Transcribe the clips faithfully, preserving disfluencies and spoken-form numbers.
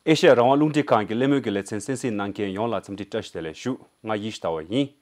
ཨེ་ཤ་ཡ་རང་དབང་རླུང་འཕྲིན་ཁང་གི་གླེང་མོལ་གྱི་ལེ་ཚན་གསན་གཟིགས་གནང་མཁན་ཡོངས་ལ་འཚམས་འདྲི་བཀྲ་ཤིས་བདེ་ལེགས་ཞུ། ང་ཡེ་ཤེས་ཟླ་བ་ཡིན།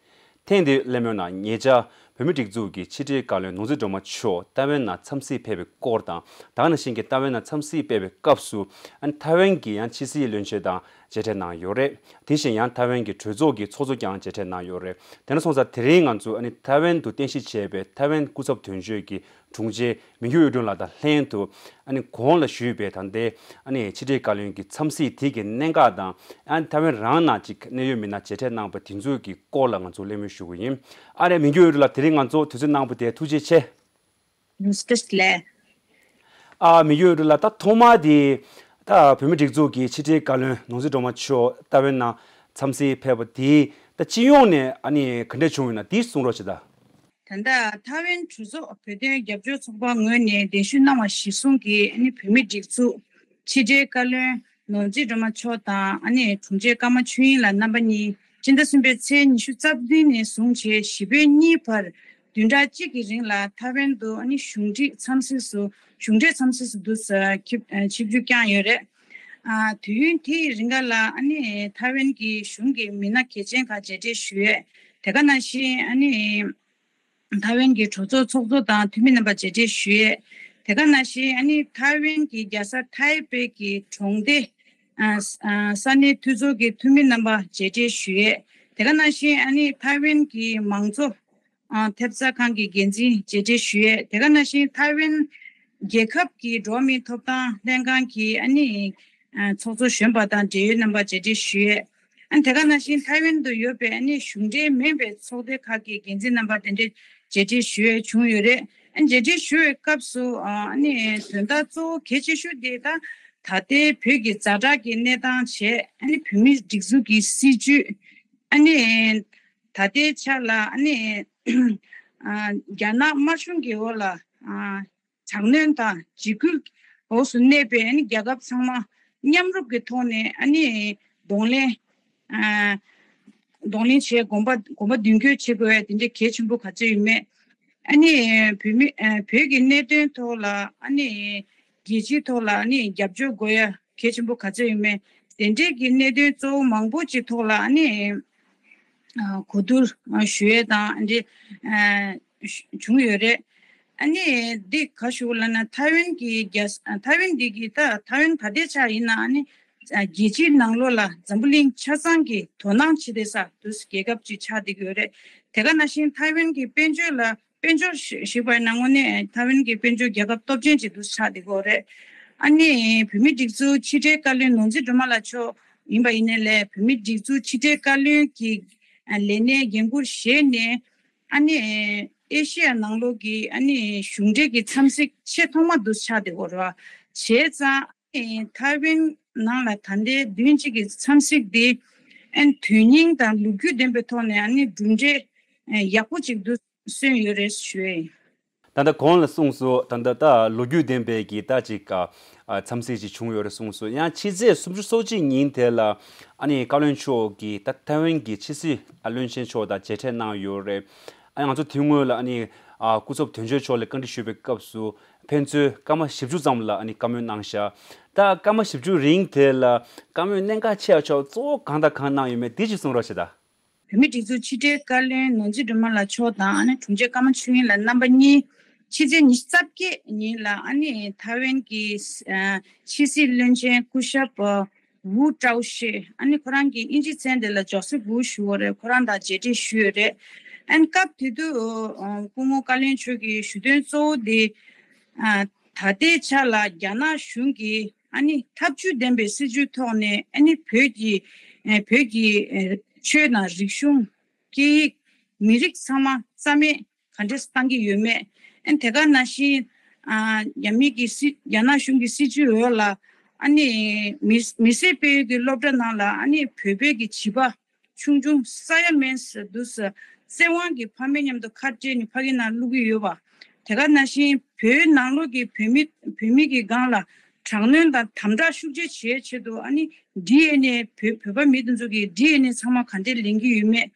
ཐེངས་འདིའི་གླེང་མོལ་ནང་ཉེ་ཆར་བོད་མིའི་སྒྲིག་འཛུགས་ཀྱི་ཕྱི་དྲིལ་བཀའ་བློན་ནོར་འཛིན་སྒྲོལ་མ་མཆོག་ཐའེ་ཝན་ནང་འཚམས་གཟིགས་ཕེབས་པའི་སྐོར་དང་། ད་ག་ནང་བཞིན་གྱི་ཐའེ་ཝན་ནང་འཚམས་གཟིགས་ཕེབས་པའི་སྐབས་སུ་ཨ་ནི་ཐའེ་ཝན་གྱི་ཡང་ཕྱི་སྲིད་བློན་ཆེན་དང་མཇལ་འཕྲད་གནང་ཡོད་རེད། དེ་བཞིན་ཡང་ཐའེ་ཝན་གྱི་གྲོས་ཚོགས་ཀྱི་ཚོགས་གཙོ་ཀྱང་མཇལ་འཕྲད་གནང་ཡོད་རེད། དེ་འདྲ་སོང་ཙང་དེ་རིང་ང་ཚོ་ཨ་ནི་ཐའེ་ཝན་དུ་རྟེན་གཞི་བྱས་པའི་ཐའེ་ཝན་སྐུ་ཚབ་དོན་གཅོད་ཀྱི་དྲུང་ཆེ་མི་འགྱུར་དབྱི་ཀྲུང་ལགས་དང་ལྷན་དུ་ཨ་ནི་གོང་ལ་ཞུས་པའི་ད་ལྟའི་ཨ་ནི་ཕྱི་དྲིལ་བཀའ་བློན་གྱི་འཚམས་གཟིགས་དེ་གི་གནད་འགག་དང་། ཨ་ནི་ཐའེ་ཝན་རང་ནང་ཅིག་གནད་ཡོད་མི་སྣ་མཇལ་འཕྲད་གནང་པ་དེ་ཚོ་གི་སྐོར་ལ་ང་ཚོ་གླེང་མོལ་ཞུ་གི་ཡིན། ཨ་རེ་མི་འགྱུར་དབྱི་ཀྲུང་ལགས། དེ་རིང་ང་ཚོ་དུས་ཚོད་གནང་པ་དེ་ཐུགས་རྗེ་ཆེ། བཀྲ་ཤིས་བདེ་ལེགས། ཨ་མི་འགྱུར་དབྱི་ཀྲུང་ལགས། ད་ཐོག་མ་དེ་ད་བོད་མིའི་སྒྲིག་འཛུགས་ཀྱི་ཕྱི་དྲིལ་བཀའ་བློན་ནོར་འཛིན་སྒྲོལ་མ་མཆོག་ཐའེ་ཝན་ནང་འཚམས་གཟིགས་ཕེབས་པ་དེ་ད་སྤྱི་ཡོངས་ནས་ཨ་ནི་ག་འདྲས་བྱུང་ཡོད་ན་དེ་གསུང་རོགས་བྱེད་དང་། ད་ལྟ་ཐའེ་ཝན་གྲོས་ཚོགས་བོད་དོན་རྒྱབ་སྐྱོར་ཚོགས་པ་ངོས་ནས་གདན་ཞུ་གནང་བ་གཞིར་བཟུང་གིས་ཨ་ནི་བོད་མིའི་སྒྲིག་འཛུགས་ཕྱི་དྲིལ་བཀའ་བློན་ནོར་འཛིན་སྒྲོལ་མ་མཆོག་དང་ཨ་ནི་དྲུང་ཆེ་ཀརྨ་ཆོས་དབྱིངས་ལགས་རྣམ་པ་གཉིས་སྤྱི་ཟླ་གསུམ་པའི་ཚེས་ཉི་ཤུ་རྩ་བདུན་ནས་བཟུང་བྱས་བཞི་པའི་གཉིས་བར་བདུན་ཕྲག་གཅིག་གི་རིང་ལ་ཐའེ་ཝན་དུ་ཨ་ནི་གཞུང་འབྲེལ་འཚམས་གཟིགས་སུ་གཞུང་འབྲེལ་འཚམས་གཟིགས་སུ་འདུག་ཆིབས་ཆིབས་བསྒྱུར་བསྐྱངས་ཡོད་རེད། ཨ་དུས་ཡུན་དེའི་རིང་ག་ལ་ཨ་ནི་ཐའེ་ཝན་གྱི་གཞུང་གི་མི་སྣ་གལ་ཆེན་ཁག་མཇལ་འཕྲད་ཞུས་ཡོད། དེ་ག་ནང་བཞིན་ཨ་ནི། ཐའེ་ཝན་གྱི་གྲོས་ཚོགས་ཚོགས་གཙོ་དང་འཐུས་མི་རྣམ་པ་མཇལ་འཕྲད་ཞུས་ཡོད། དེ་ག་ནང་བཞིན་ཨ་ནི་ཐའེ་ཝན་གྱི་རྒྱལ་ས་ཐའེ་པེ་གི་གྲོང་སྡེ་ཨ་ས་ཨ་ས་གནས་འཐུས་ཚོགས་ཀྱི་འཐུས་མི་རྣམ་པ་མཇལ་འཕྲད་ཞུས་ཡོད། དེ་ག་ནང་བཞིན་ཨ་ནི་ཐའེ་ཝན་གྱི་མང་གཙོ་ཨ་ཐེབས་རྩ་ཁང་གི་འགན་འཛིན་མཇལ་འཕྲད་ཞུས་ཡོད། དེ་ག་ནང་བཞིན་ཐའེ་ཝན་རྒྱལ་ཁབ་ཀྱི་འགྲོ་བ་མིའི་ཐོབ་ཐང་ལྷན་ཁང་གི་ཨ་ནི་ཨ་ཚོགས་གཙོ་གཞོན་པ་དང་འབྲེལ་ཡོད་རྣམ་པ་མཇལ་འཕྲད་ཞུས་ཡོད། ཨ་ནི་དེ་ག་ནང་བཞིན་ཐའེ་ཝན་དུ་ཡོད་པའི་ཨ་ནི་གཞུང་འབྲེལ་མིན་པའི་ཚོགས་སྡེ་ཁག་གི་འགན་འཛིན་རྣམ་པ་དེ་འདྲའི་མཇལ་འཕྲད་ཞུ་ཡས་བྱུང་ཡོད་རེད། ཨ་ནི་མཇལ་འཕྲད་ཞུ་བའི་སྐབས་སུ་ཨ་ནི་དོན་དག་གཙོ་བོ་གལ་ཆེ་ཤོས་དེ་ད་ད་ལྟའི་བོད་ཀྱི་ཛ་དྲག་གི་གནས་སྟངས་བྱས། ཨ་ནི་བོད་མིའི་སྒྲིག་འཛུགས་ཀྱི་སྲིད་བྱུས། ཨ་ནི་ད་ལྟའི་ཆ་ལ་ཨ་ནི་ཨ་རྒྱ་ནག་དམར་གཞུང་གི་འོག་ལ་ཨ་དྲག་གནོན་དང་འཇིགས་སྐུལ་འོག་སུ་གནས་པའི་ཨ་ནི་རྒྱལ་ཁབ་ཚང་མ་མཉམ་རུབ་ཀྱི་ཐོག་ནས་ཨ་ནི་གདོང་ལེན་ཨ་གདོང་ལེན་བྱས། གོམ་པ་གོམ་པ་མདུན་སྐྱོད་བྱེད་དགོས་ཡ་དེ་འདྲའི་གལ་ཆེན་པོ་ག་ཚོད་ཡོད་མེད། ཨ་ནི་བོད་མི་ཨ་བོད་ཀྱི་གནད་དོན་ཐོག་ལ་ཨ་ནི་རྒྱལ་སྤྱིའི་ཐོག་ལ་ཨ་ནི་རྒྱབ་སྐྱོར་དགོས་ཡ་གལ་ཆེན་པོ་ག་ཚོད་ཡོད་མེད། དེ་འདྲའི་གི་གནད་དོན་གཙོ་བོ་མང་པོ་ཅིག་ཐོག་ལ་ཨ་ནི། ཨ་གོ་བསྡུར་ཨ་ཞུ་ཡས་དང་འདི་ཨ་བྱུང་ཡོད་རེད། ཨ་ནི་འདི་ག་ཞུ་ལབ་ན་ཐའེ་ཝན་གྱི་རྒྱ་ཨ་ཐའེ་ཝན་འདི་གི་ད་ཐའེ་ཝན་ད་ལྟའི་ཆ་ཡིན་ན་ཨ་ནི་ཨ་རྒྱལ་སྤྱིའི་ནང་ལོགས་ལ་འཛམ་བུ་གླིང་ཆ་ཚང་གི་དོ་སྣང་བྱེད་བསྡད་ས་དུས་རྒྱལ་ཁབ་ཅིག་ཆགས་བསྡད་ཀྱི་ཡོད་རེད། དེ་ག་ནང་བཞིན་ཐའེ་ཝན་གྱི་དཔལ་འབྱོར་ལ་དཔལ་འབྱོར་ཞིག་པའི་ནང་ངོ་ནས་ཐའེ་ཝན་གྱི་དཔལ་འབྱོར་རྒྱལ་ཁབ་སྟོབས་ཆེན་ཅིག་ཏུ་ཆགས་བསྡད་ཀྱི་ཡོད་རེད། ཨ་ནི་བོད་མིའི་སྒྲིག་འཛུགས་ཕྱི་དྲིལ་བཀའ་བློན་ནོར་འཛིན་སྒྲོལ་མ་ལགས་མཆོག་ཡིན་པ་ཡིན་ནའི་ལས་བོད་མིའི་སྒྲིག་འཛུགས་ཕྱི་དྲིལ་བཀའ་བློན་གྱི་ལས་གནས་འགན་འཁུར་བཞེས་ནས་ཨ་ནི་ཨེ་ཤེ་ཡ་ནང་ལོགས་ཀྱི་ཨ་ནི་གཞུང་འབྲེལ་གྱི་འཚམས་གཟིགས་ཆེས་ཐོག་མ་དུ་ཆགས་བསྡད་ཀྱི་ཡོད་རེད་བ། བྱས་ཙང་ཨ་ནི་ཐའེ་ཝན་ནང་ལ་ད་ལྟའི་བདུན་གཅིག་གི་འཚམས་གཟིགས་འདི་ཨ་ནི་དོན་སྙིང་དང་ལོ་རྒྱུས་ལྡན་པའི་ཐོག་ནས་ཨ་ནི་གྲུབ་འབྲས་ཡག་པོ་ཅིག་འདུག་སོན་ཡོད་རེད་ཞུ་ཡས་ཡིན། ད་ལྟ་གོང་ལ་གསུངས་སོང་། ད་ལྟ་ད་ལོ་རྒྱུས་ལྡན་པའི་གི་ད་ཅིག་ཨ་འཚམས་གཟིགས་ཅིག་བྱུང་ཡོད་རེད་གསུངས་སོང་། ཡང་ཕྱི་ཚེས་སུམ་ཅུ་སོ་གཅིག་ཉིན་དེ་ལ་ཨ་ནི་བཀའ་བློན་མཆོག་གིས་ད་ཐའེ་ཝན་གྱི་ཕྱི་སྲིད་ཨ་བློན་ཆེན་མཆོག་དང་མཇལ་འཕྲད་གནང་ཡོད་རེད། ཨ་ང་ཚོ་དེ་སྔོན་ལ་ཨ་ནི་ཨ་སྐུ་ཚབ་དོན་གཅོད་མཆོག་ལ་བཀའ་འདྲི་ཞུས་པའི་སྐབས་སུ་ཕན་ཚུན་སྐར་མ་བཞི་བཅུ་ཙམ་ལ་ཨ་ནི་བཀའ་མོལ་གནང་ཤག་ད་སྐར་མ་བཞི་བཅུ་རིང་དེ་ལ་བཀའ་མོལ་གནད་འགག་ཆེ་བ་ཆོག་གཙོ་བོ་གང་དང་གང་གནང་ཡོད་མེད་དེ་ཅིག་གསུང་རོགས་བྱེད་ད། བོད་མིའི་སྒྲིག་འཛུགས་ཕྱི་དྲིལ་བཀའ་བློན་ནོར་འཛིན་སྒྲོལ་མ་ལགས་མཆོག་དང་ཨ་ནི་དྲུང་ཆེ་ཀརྨ་ཆོས་དབྱིངས་ལགས་རྣམ་པ་གཉིས་ཕྱི་ཚེས་ཉི་ཤུ་རྩ་བརྒྱད་ཉིན་ལ་ཨ་ནི་ཐའེ་ཝན་གྱི་ཨ་ཕྱི་སྲིད་བློན་ཆེན་སྐུ་ཞབས་ཨ་ཝུ་ཀྲའོ་ཤེ། ཨ་ནི་ཁོ་རང་གི་དབྱིན་ཇིའི་མཚན་དེ་ལ་ཇོ་སེབ་ཝུ་ཞུ་བ་རེད། ཁོ་རང་དང་མཇལ་འཕྲད་ཞུས་ཡོད་རེད། ཨ་ནི་སྐབས་དེ་དུས་ཨ་སྐུ་ངོ་བཀའ་བློན་མཆོག་གིས་ཞུ་དོན་གཙོ་བོ་དེ་ཨ་ད་ལྟའི་ཆ་ལ་རྒྱ་ནག་གཞུང་གིས་ཨ་ནི་ཐབས་ཇུས་ལྡན་པའི་སྲིད་བྱུས་ཐོག་ནས་ཨ་ནི་བོད་ཀྱི་ཨ་བོད་ཀྱི་ཨ་ཆོས་དང་རིག་གཞུང་། སྐད་ཡིག། མི་རིགས་ཚང་མ་རྩ་མེད་ག་འདྲས་བཏང་གི་ཡོད་མེད། ཨ་ནི་དེ་ག་ནང་བཞིན་ཨ་རྒྱ་མི་གི་སྲིད་རྒྱ་ནག་གཞུང་གི་སྲིད་བྱུས་འོག་ལ་ཨ་ནི་མི་མི་སེར་སྤེལ་ཡུལ་གྱི་སློབ་གྲྭ་ནང་ལ་ཨ་ནི་བོད་པའི་གི་བྱིས་པ་ཆུང་ཆུང་ས་ཡ་མེད་ས་འདུག་ས་བཙན་དབང་གིས་ཕ་མེས་མཉམ་དུ་ཁ་བྲལ་ནས་ཕ་གི་ནང་བླུག་གི་ཡོད་པ། དེ་ག་ནང་བཞིན་བོད་ནང་ལོགས་ཀྱི་བོད་མི་བོད་མི་གི་སྒང་ལ་དྲག་གནོན་དང་དམ་དྲག་ཤུགས་ཆེ་བྱེད་ཆེད་དུ་ཨ་ནི་ཌི་ཨེན་ཨེ་བོད་བོད་པ་མི་དེ་ཚོ་གི་ཌི་ཨེན་ཨེ་ཚང་མ་ག་འདྲས་ལེན་གྱི་ཡོད་མེད།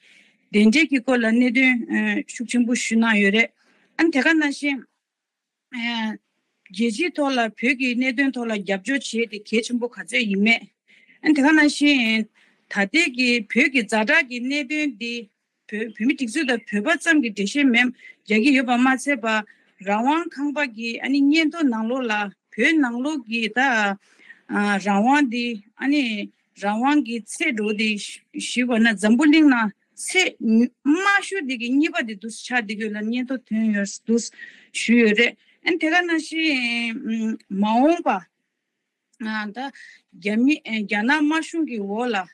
དེ་འདྲས་ཀྱི་སྐོར་ལ་གནད་དོན་ཨ་ཤུགས་ཆེན་པོ་ཞུ་གནང་ཡོད་རེད། ཨ་ནི་དེ་ག་ནང་བཞིན་ཨ་རྒྱལ་སྤྱིའི་ཐོག་ལ་བོད་ཀྱི་གནད་དོན་ཐོག་ལ་རྒྱབ་སྐྱོར་བྱེད་དེ་གལ་ཆེན་པོ་ག་ཚོད་ཡིན་མེད། ཨ་ནི་དེ་ག་ནང་བཞིན་ད་ལྟའི་གི་བོད་ཀྱི་ཛ་དྲག་གི་གནད་དོན་འདི་བོད་བོད་མི་སྒྲིག་འཛུགས་དང་བོད་པ་ཙམ་གྱི་འགྲེལ་བཤད་མེད་རྒྱག་གི་ཡོད་པ་མ་ཚད་པ། རང་དབང་ཁང་པ་གི་ཨ་ནི་སྙན་ཐོ་ནང་ལོགས་ལ་བོད་ནང་ལོགས་ཀྱི་ད་ཨ་རང་དབང་འདི་ཨ་ནི་རང་དབང་གི་ཚད་འགྲོ་འདི་ཞུས་པ་ན་འཛམ་བུ་གླིང་ནང་ཚད་དམའ་ཤོས་འདི་གི་གཉིས་པ་འདི་འདུག་ཆགས་བསྡད་ཡོད་ལ་སྙན་ཐོ་ཐོན་ཡོད་འདུག་ཞུས་ཡོད་རེད། ཨ་ནི་དེ་ག་ནང་བཞིན་མ་འོངས་པ། ཨ་ད་རྒྱ་མི་ཨ་རྒྱ་ནག་དམར་གཞུང་གི་འོག་ལ་ཨ་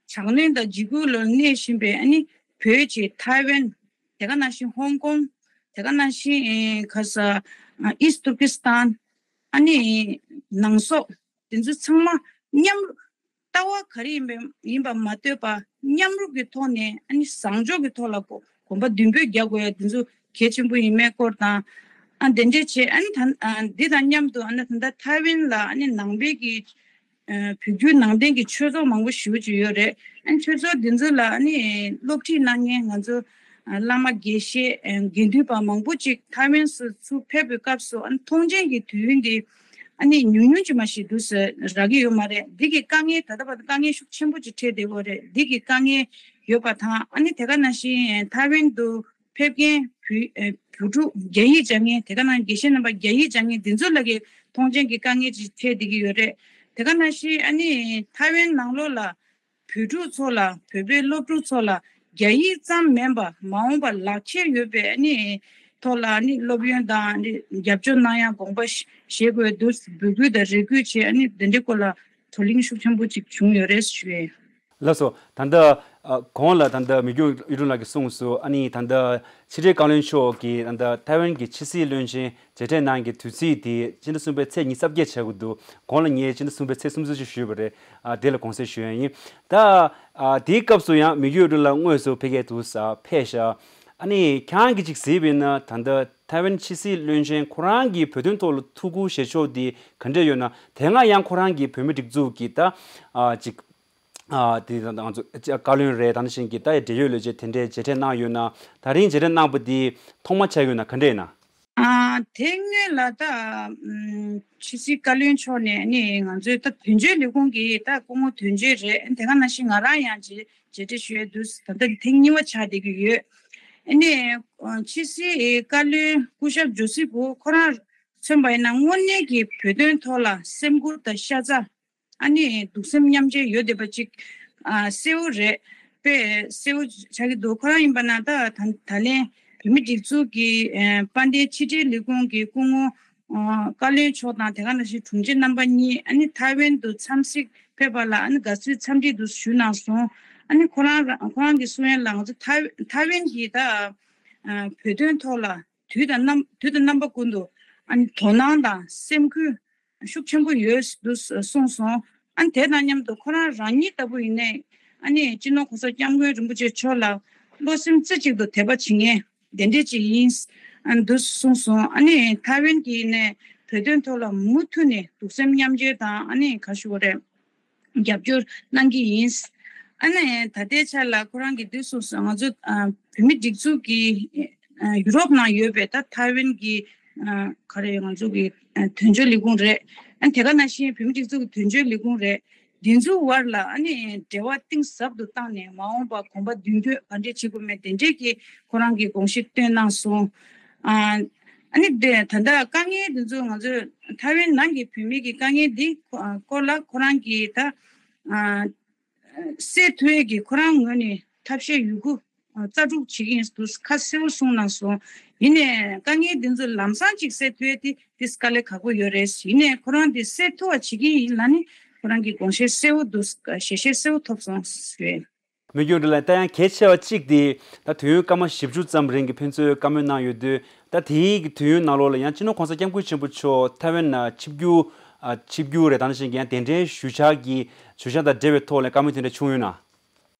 དྲག་གནོན་དང་འཇིགས་སྐུལ་ལ་གནས་བཞིན་པའི་ཨ་ནི་བོད་ཅེས་ཐའེ་ཝན། དེ་ག་ནང་བཞིན་ཧོང་ཀོང་། དེ་ག་ནང་བཞིན་ཨེ་ག་ས་ཨ་ཨིསྟ་ཏུར་ཀི་སི་ཐན། ཨ་ནི་ནང་སོག་དེ་ཚོ་ཚང་མ་མཉམ་ལྟ་བ་ག་རེ་ཡིན་པ་ཡིན་པ་མ་ལྟོས་པ་མཉམ་རུབ་ཀྱི་ཐོག་ནས་ཨ་ནི་བཟང་ཕྱོགས་ཀྱི་ཐོག་ལ་གོ་གོམ་པ་མདུན་སྤོས་རྒྱག་དགོས་ཡ་དེ་ཚོ་གལ་ཆེན་པོ་ཡིན་མེད་སྐོར་དང་། ཨ་དེ་འདྲས་བྱས་ཨ་ནི་ད་ཨ་འདི་དང་མཉམ་དུ་ཨ་ནི་ད་ལྟ་ཐའེ་ཝན་ལ་ཨ་ནི་ནང་པའི་གི་ཨ་བོད་བརྒྱུད་ནང་བསྟན་གྱི་ཆོས་ཚོགས་མང་པོ་ཞེ་པོ་ཅིག་ཡོད་རེད། ཨ་ནི་ཆོས་ཚོགས་འདི་ཚོ་ལ་ཨ་ནི་སློབ་ཁྲིད་གནང་མཁན་ང་ཚོ་ཨ་བླ་མ་དགེ་བཤེས་ཨ་དགེ་འདུན་པ་མང་པོ་ཅིག་ཐའེ་ཝན་སུ་ཚུར་ཕེབས་པའི་སྐབས་སུ་ཨ་ནི་ཐོངས་མཆན་གྱི་དུས་ཡུན་འདི་ཨ་ནི་ཉུང་ཉུང་ཅིག་མ་ཞིག་འདུག་ཟེར་རག་གི་ཡོད་མ་རེད། འདི་གི་དཀའ་ངལ་ད་ལྟ་བར་དུ་དཀའ་ངལ་ཤུགས་ཆེན་པོ་ཅིག་འཕྲད་བསྡད་ཡོད་རེད། འདི་གི་དཀའ་ངལ་ཡོད་པ་དང་ཨ་ནི་དེ་ག་ནང་བཞིན་ཐའེ་ཝན་དུ་ཕེབས་མཁན་བོད་ཨ་བོད་ཕྲུག་རྒྱ་ཡིག་སྦྱང་མཁན་དེ་ག་ནང་དགེ་བཤེས་རྣམ་པ་རྒྱ་ཡིག་སྦྱང་མཁན་འདི་ཚོ་ལ་གི་ཐོངས་མཆན་གྱི་དཀའ་ངལ་ཅིག་འཕྲད་བསྡད་ཀྱི་ཡོད་རེད། དེ་ག་ནང་བཞིན་ཨ་ནི་ཐའེ་ཝན་ནང་ལོགས་ལ་བོད་ཕྲུག་ཚོ་ལ་བོད་པའི་སློབ་ཕྲུག་ཚོ་ལ་རྒྱ་ཡིག་ཙམ་མིན་པ་མ་འོངས་པར་ལག་ཁྱེར་ཡོད་པའི་ཨ་ནི་ཐོག་ལ་ཨ་ནི་སློབ་ཡོན་དང་ཨ་ནི་རྒྱབ་སྐྱོར་གནང་ཡ་དགོངས་པ་བཞེས་དགོས་འདུག་འབོད་སྐུལ་དང་རེ་སྐུལ་བྱས་ཨ་ནི་འདི་འདྲའི་སྐོར་ལ་བགྲོ་གླེང་ཤུགས་ཆེན་པོ་ཅིག་བྱུང་ཡོད་རེད་ཞུ་ཡས། ལགས་སོ། ད་ལྟ་ཨ་གོང་ལ་ད་ལྟ་མི་རྒྱུད་གཡུ་སྒྲོན་ལགས་ཀྱིས་གསུངས་སོང་། ཨ་ནི་ད་ལྟ་ཕྱི་དྲིལ་བཀའ་བློན་མཆོག་གིས་ད་ལྟ་ཐའེ་ཝན་གྱི་ཕྱི་སྲིད་བློན་ཆེན་མཇལ་འཕྲད་གནང་གི་དུས་ཚིགས་དེ་སྤྱི་ཟླ་གསུམ་པའི་ཚེས་ཉི་ཤུ་རྩ་བརྒྱད་ཆགས་ཀྱི་འདུག་གོང་ལ་ངས་སྤྱི་ཟླ་གསུམ་པའི་ཚེས་སུམ་ཅུ་ཞུས་པ་རེད། ཨ་དེ་ལ་དགོངས་སེལ་ཞུ་ཡ་ཡིན། ད་ཨ་དེའི་སྐབས་སུ་ཡང་མི་རྒྱུད་གཡུ་སྒྲོན་ལགས་དངོས་སུ་ཕ་གིར་འདུག་ས་ཕེབས་ཤག་ཨ་ནི་ཁྱེད་རང་གིས་ཅིག་གཟིགས་པ་ཡིན་ན་ད་ལྟ་ཐའེ་ཝན་ཕྱི་སྲིད་བློན་ཆེན་ཁོ་རང་གིས་བོད་དོན་ཐོག་ལ་ཐུགས་ཁུར་བཞེས་ཕྱོགས་དེ་ག་འདྲས་ཡོད་ན། དེ་སྔ་ཡང་ཁོ་རང་གིས་བོད་མི་སྒྲིག་འཛུགས་ཀྱི་ད་ཨ་ཅིག་ཨ་དེ་ད་ང་ཚོ་བཀའ་བློན་རེད། ད་ནང་བཞིན་གྱི་ད་འབྲེལ་ཡོད་ལས་བྱེད་དེ་འདྲའི་མཇལ་འཕྲད་གནང་ཡོད་ན། ད་རིང་མཇལ་འཕྲད་གནང་པ་འདི་ཐོག་མ་ཆགས་ཡོད་ན་ག་འདྲས་ཡིན་ན། ཨ་དེ་སྔོན་ལ་ད་ཨམ་ཕྱི་སྲིད་བཀའ་བློན་མཆོག་ནས་ནི་ང་ཚོའི་ད་དོན་གཅོད་ལས་ཁུངས་ཀྱི་ད་སྐུ་ངོ་དོན་གཅོད་རེད། དེ་ག་ནང་བཞིན་ང་རང་ཡང་མཇལ་མཇལ་འཕྲད་ཞུ་ཡས་འདུག་ད་ལྟ་ཐེངས་གཉིས་པ་ཆགས་བསྡད་ཀྱི་ཡོད། ཨ་ནི་ཨ་ཕྱི་སྲིད་བཀའ་བློན་སྐུ་ཞབས་ཇོ་སི་པོ་ཁོ་རང་མཚོན་པ་ཡིན་ན་དངོས་གནས་ཀྱི་བོད་དོན་ཐོག་ལ་སེམས་ཁུར་དང་ཤ་ཚ། ཨ་ནི་གདུང་སེམས་མཉམ་སྐྱེད་ཡོད་བསྡད་པ་ཅིག་ཨ་གསལ་བོ་རེད། དཔེ་གསལ་བོ་ཆགས་ཀྱི་འདུག་ཁོ་རང་ཡིན་པ་ན་ད་ད་ད་ལན་བོད་མི་སྒྲིག་འཛུགས་ཀྱི་ཨ་དཔལ་ལྡན་ཕྱི་དྲིལ་ལས་ཁུངས་ཀྱི་སྐུ་ངོ་ཨ་བཀའ་བློན་མཆོག་དང་དེ་ག་ནང་བཞིན་དྲུང་ཆེ་རྣམ་པ་གཉིས་ཨ་ནི་ཐའེ་ཝན་དུ་འཚམས་གཟིགས་ཕེབས་པ་ལ་ཨ་ནི་དགའ་བསུའི་འཚམས་འདྲི་དུ་ཞུས་གནང་སོང་། ཨ་ནི་ཁོ་རང་རང་ཁོ་རང་གིས་གསུང་ཡ་ལ་ང་ཚོ་ཐའེ་ཐའེ་ཝན་གྱིས་ད་ཨ་བོད་དོན་ཐོག་ལ་དུས་དང་རྣམ་དུས་དང་རྣམ་པ་ཀུན་ཏུ་ཨ་ནི་དོ་སྣང་དང་སེམས་ཁུར་ཤུགས་ཆེན་པོ་ཡོད་འདུག་གསུངས་སོང་། ཨ་ནི་དེ་དང་མཉམ་དུ་ཁོ་རང་རང་ཉིད་ལྟ་བུ་ཡིན་ནའི་ཨ་ནི་སྤྱི་ནོར་གོང་ས་སྐྱབས་མགོན་རིན་པོ་ཆེ་མཆོག་ལ་བློ་སེམས་རྩེ་གཅིག་ཏུ་དད་པ་བྱེད་མཁན་དེ་འདྲས་ཅིག་ཡིན། ཨ་ནི་འདུག་གསུངས་སོང་། ཨ་ནི་ཐའེ་ཝན་གྱིས་ནས་བོད་དོན་ཐོག་ལ་མུ་མཐུད་ནས་གདུང་སེམས་མཉམ་སྐྱེད་དང་ཨ་ནི་ག་ཞུ་བ་རེད། རྒྱབ་སྐྱོར་གནང་གི་ཡིན། ཨ་ནི་ད་ལྟའི་ཆ་ལ་ཁོ་རང་གིས་འདི་གསུངས་སོང་། ང་ཚོ་ཨ་བོད་མི་སྒྲིག་འཛུགས་ཀྱི་ཨ་ཡུ་རོབ་ནང་ཡོད་པའི་ད་ཐའེ་ཝན་གྱི་ཨ་ག་རེ་ང་ཚོ་གི་ཨ་དོན་གཅོད་ལས་ཁུངས་རེད། ཨ་ནི་དེ་ག་ནང་བཞིན་བོད་མི་སྒྲིག་འཛུགས་ཀྱི་དོན་གཅོད་ལས་ཁུངས་རེད། འདི་ཚོའི་བར་ལ་ཨ་ནི་འབྲེལ་བ་གཏིང་ཟབ་ཏུ་བཏང་ནས་མ་འོངས་པ་གོམ་པ་མདུན་སྐྱོད་ག་འདྲས་བྱེད་དགོས་མེད་དེ་འདྲས་ཀྱི་ཁོ་རང་གིས་དགོངས་གཞི་བཏོན་གནང་སོང་། ཨ་ཨ་ནི་དེ་ད་ལྟ་དཀའ་ངལ་འདི་ཚོ་ང་ཚོས་ཐའེ་ཝན་ནང་གི་བོད་མི་གི་དཀའ་ངལ་འདི་སྐོར་ལ་ཁོ་རང་གིས་ད་ཨ་སེལ་ཐུབ་ཡས་ཀྱི་ཁོ་རང་ངོས་ནས་ཐབས་ཤེས་ཡོད་རྒུ་ཨ་རྩལ་སྤྲུགས་བྱེད་ཀྱི་ཡིན་འདུག་ཁ་གསལ་པོ་གསུངས་གནང་སོང་། ཡིན་ནའི་དཀའ་ངལ་འདི་ཚོ་ལམ་སང་ཅིག་སེལ་ཐུབ་ཡས་དེ་དེ་དཀའ་ལས་ཁག་པོ་ཡོད་རེད། ཡིན་ནའི་ཁོ་རང་དེ་སེལ་ཐུབ་པ་བྱེད་ཀྱི་ཡིན་ལབ་ནི་ཁོ་རང་གི་དགོངས་བཞེད་གསལ་པོ་འདུག་ཞལ་བཞེས་གསལ་པོ་ཐོབ་སོང་ཞུ་ཡས། མི་རྒྱུད་འདི་ལ་ད་ཡང་གལ་ཆེ་བ་གཅིག་དེ་ད་དུས་ཡུན་སྐར་མ་བཞི་བཅུ་ཙམ་རིང་གི་ཕན་ཚུན་བཀའ་མོལ་གནང་ཡོད་དུས། ད་དེའི་གི་དུས་ཡུན་ནང་ལོགས་ལ་ཡང་སྤྱི་ནོར་གོང་ས་སྐྱབས་མགོན་ཆེན་པོ་མཆོག་ཐའེ་ཝན་ལ་ཆིབས་བསྒྱུར་ཨ་ཆིབས་བསྒྱུར་རེད། ད་ནང་བཞིན་གྱི་ཡང་གདན་འདྲེན་ཞུ་འཆར་གྱི་ཞུ་འཆར་དང་འབྲེལ་བའི་ཐོག་ལ་བཀའ་མོལ་དེ་འདྲ་བྱུང་ཡོད་ན།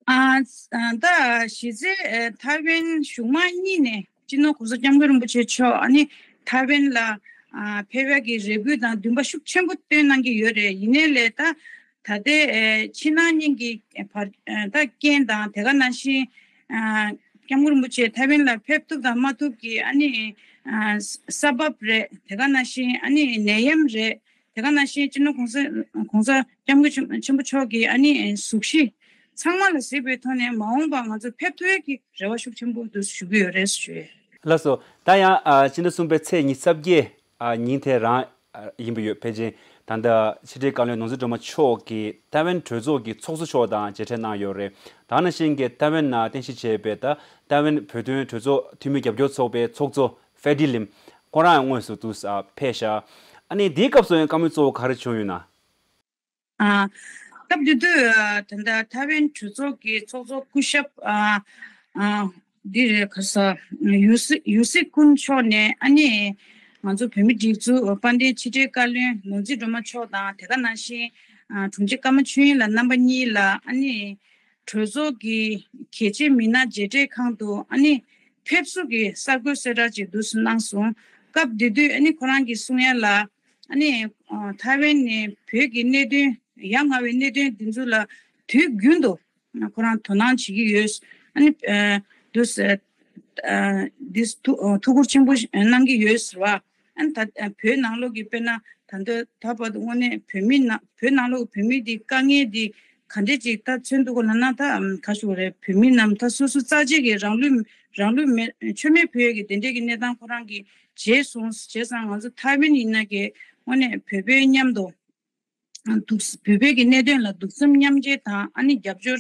ཨ་ཨ་ད་གཞི་རྩའི་ཨ་ཐའེ་ཝན་གཞུང་མང་གཉིས་ནས་སྤྱི་ནོར་གོང་ས་སྐྱབས་མགོན་རིན་པོ་ཆེ་མཆོག་ཨ་ནི་ཐའེ་ཝན་ལ་ཨ་ཕེབས་ཡག་གི་རེ་སྐུལ་དང་འདུན་པ་ཤུགས་ཆེན་པོ་བཏོན་གནང་གི་ཡོད་རེད། ཡིན་ནའི་ལས་ད་ད་ལྟའི་ཨ་ཕྱི་ནང་གཉིས་ཀྱི་བར་ཨ་ད་རྐྱེན་དང་དེ་ག་ནང་བཞིན་ཨ་སྐྱབས་མགོན་རིན་པོ་ཆེ་ཐའེ་ཝན་ལ་ཕེབས་ཐུབ་དང་མ་ཐུབ་ཀྱི་ཨ་ནི་ཨ་ས་བབ་རེད། དེ་ག་ནང་བཞིན་ཨ་ནི་ནད་ཡམས་རེད། དེ་ག་ནང་བཞིན་སྤྱི་ནོར་༸གོང་ས་༸གོང་ས་༸སྐྱབས་མགོན་ཆེན་པོ་མཆོག་གི་ཨ་ནི་གཟུགས་གཞི་ཚང་མ་ལ་གཟིགས་པའི་ཐོག་ནས་མ་འོངས་པ་ང་ཚོ་ཕེབས་ཐུབ་ཡས་ཀྱི་རེ་བ་ཤུགས་ཆེན་པོ་འདུག་ཞུ་གི་ཡོད་རེད་ཞུ་ཡས། ལགས་སོ། ད་ཡང་ཨ་ཕྱི་ཟླ་གསུམ་པའི་ཚེས་ཉི་ཤུ་རྩ་བརྒྱད་ཨ་ཉིན་དེ་རང་ཨ་ཡིན་པ་ཡོད། ཕལ་ཆེར་ད་ལྟ་ཕྱི་དྲིལ་བཀའ་བློན་ནོར་འཛིན་སྒྲོལ་མ་མཆོག་གིས་ཐའེ་ཝན་གྲོས་ཚོགས་ཀྱི་ཚོགས་གཙོ་མཆོག་དང་མཇལ་འཕྲད་གནང་ཡོད་རེད། ད་ནང་བཞིན་གྱི་ཐའེ་ཝན་ནང་རྟེན་གཞི་བྱས་པའི་ད་ཐའེ་ཝན་བོད་དོན་གྲོས་ཚོགས་འཐུས་མི་རྒྱབ་སྐྱོར་ཚོགས་པའི་ཚོགས་གཙོ་ཧྥེ་ཏི་ལིམ་ཁོ་རང་དངོས་སུ་འདུག་ཨ་ཕེབས་ཤག་ཨ་ནི་དེའི་སྐབས་སུ་ཡང་བཀའ་མོལ་གཙོ་བོ་ག་རེ་བྱུང་ཡོད་ན། ཨ། སྐབས་དེ་དུས་ཨ་ད་ལྟ་ཐའེ་ཝན་གྲོས་ཚོགས་ཀྱི་ཚོགས་གཙོ་སྐུ་ཞབས་ཨ་ཨ་འདི་རེད། ག་ས་ཡུ་སི་ཡུ་སི་ཀུན་མཆོག་ནས་ཨ་ནི་ང་ཚོ་བོད་མི་སྒྲིག་འཛུགས་དཔལ་ལྡན་ཕྱི་དྲིལ་བཀའ་བློན་ནོར་འཛིན་སྒྲོལ་མ་མཆོག་དང་། དེ་ག་ནང་བཞིན་ཨ་དྲུང་ཆེ་ཀརྨ་ཆོས་དབྱིངས་ལགས་རྣམ་པ་གཉིས་ལ་ཨ་ནི་གྲོས་ཚོགས་ཀྱི་གལ་ཆེ་མི་སྣ་མཇལ་འཕྲད་ཁང་དུ་ཨ་ནི་ཕེབས་བསུ་གི་གསར་འགོད་གསལ་བསྒྲགས་ཅིག་འདུག་སེ་གནང་སོང་། སྐབས་དེ་དུས་ཨ་ནི་ཁོ་རང་གིས་གསུང་ཡ་ལ། ཨ་ནི་ཨ་ཐའེ་ཝན་ནས་བོད་ཀྱི་གནད་དོན་ཡ་ང་བའི་གནད་དོན་འདི་ཚོ་ལ་དུས་རྒྱུན་དུ་ཁོ་རང་དོ་སྣང་བྱེད་ཀྱི་ཡོད། ཨ་ནི་ཨ་འདུག་སེ་ཨ་འདི་ཐུགས་ཐུགས་ཁུར་ཆེན་པོ་གནང་གི་ཡོད་ཟེར་བ། ཨ་ནི་ད་བོད་ནང་ལོགས་ཀྱི་དཔེར་ན་ད་ལྟ་ད་བར་དུ་དངོས་གནས་བོད་མི་ནང་བོད་ནང་ལོགས་བོད་མི་འདི་དཀའ་ངལ་འདི་ག་འདྲས་ཅིག་ད་མཚོན་འདུག་གོ་ལབ་ན། ད་ག་ཞུ་རེད། བོད་མི་རྣམས་ད་སོ་སོ་རྩ་ཆེ་གི་རང་ལུས་རང་ལུས་མེ་མཆོད་མེ་ཕུལ་ཡས་ཀྱི་དེ་འདྲས་ཀྱི་གནས་སྟངས་ཁོ་རང་གིས་བརྗེད་སོང་། བྱས་ཙང་ང་ཚོ་ཐའེ་ཝན་ཡིན་ན་གི་དངོས་གནས་བོད་བོད་མཉམ་དུ་འདུག་བོད་བོད་ཀྱི་གནད་དོན་ལ་གདུང་སེམས་མཉམ་སྐྱེད་དང་ཨ་ནི་རྒྱབ་སྐྱོར་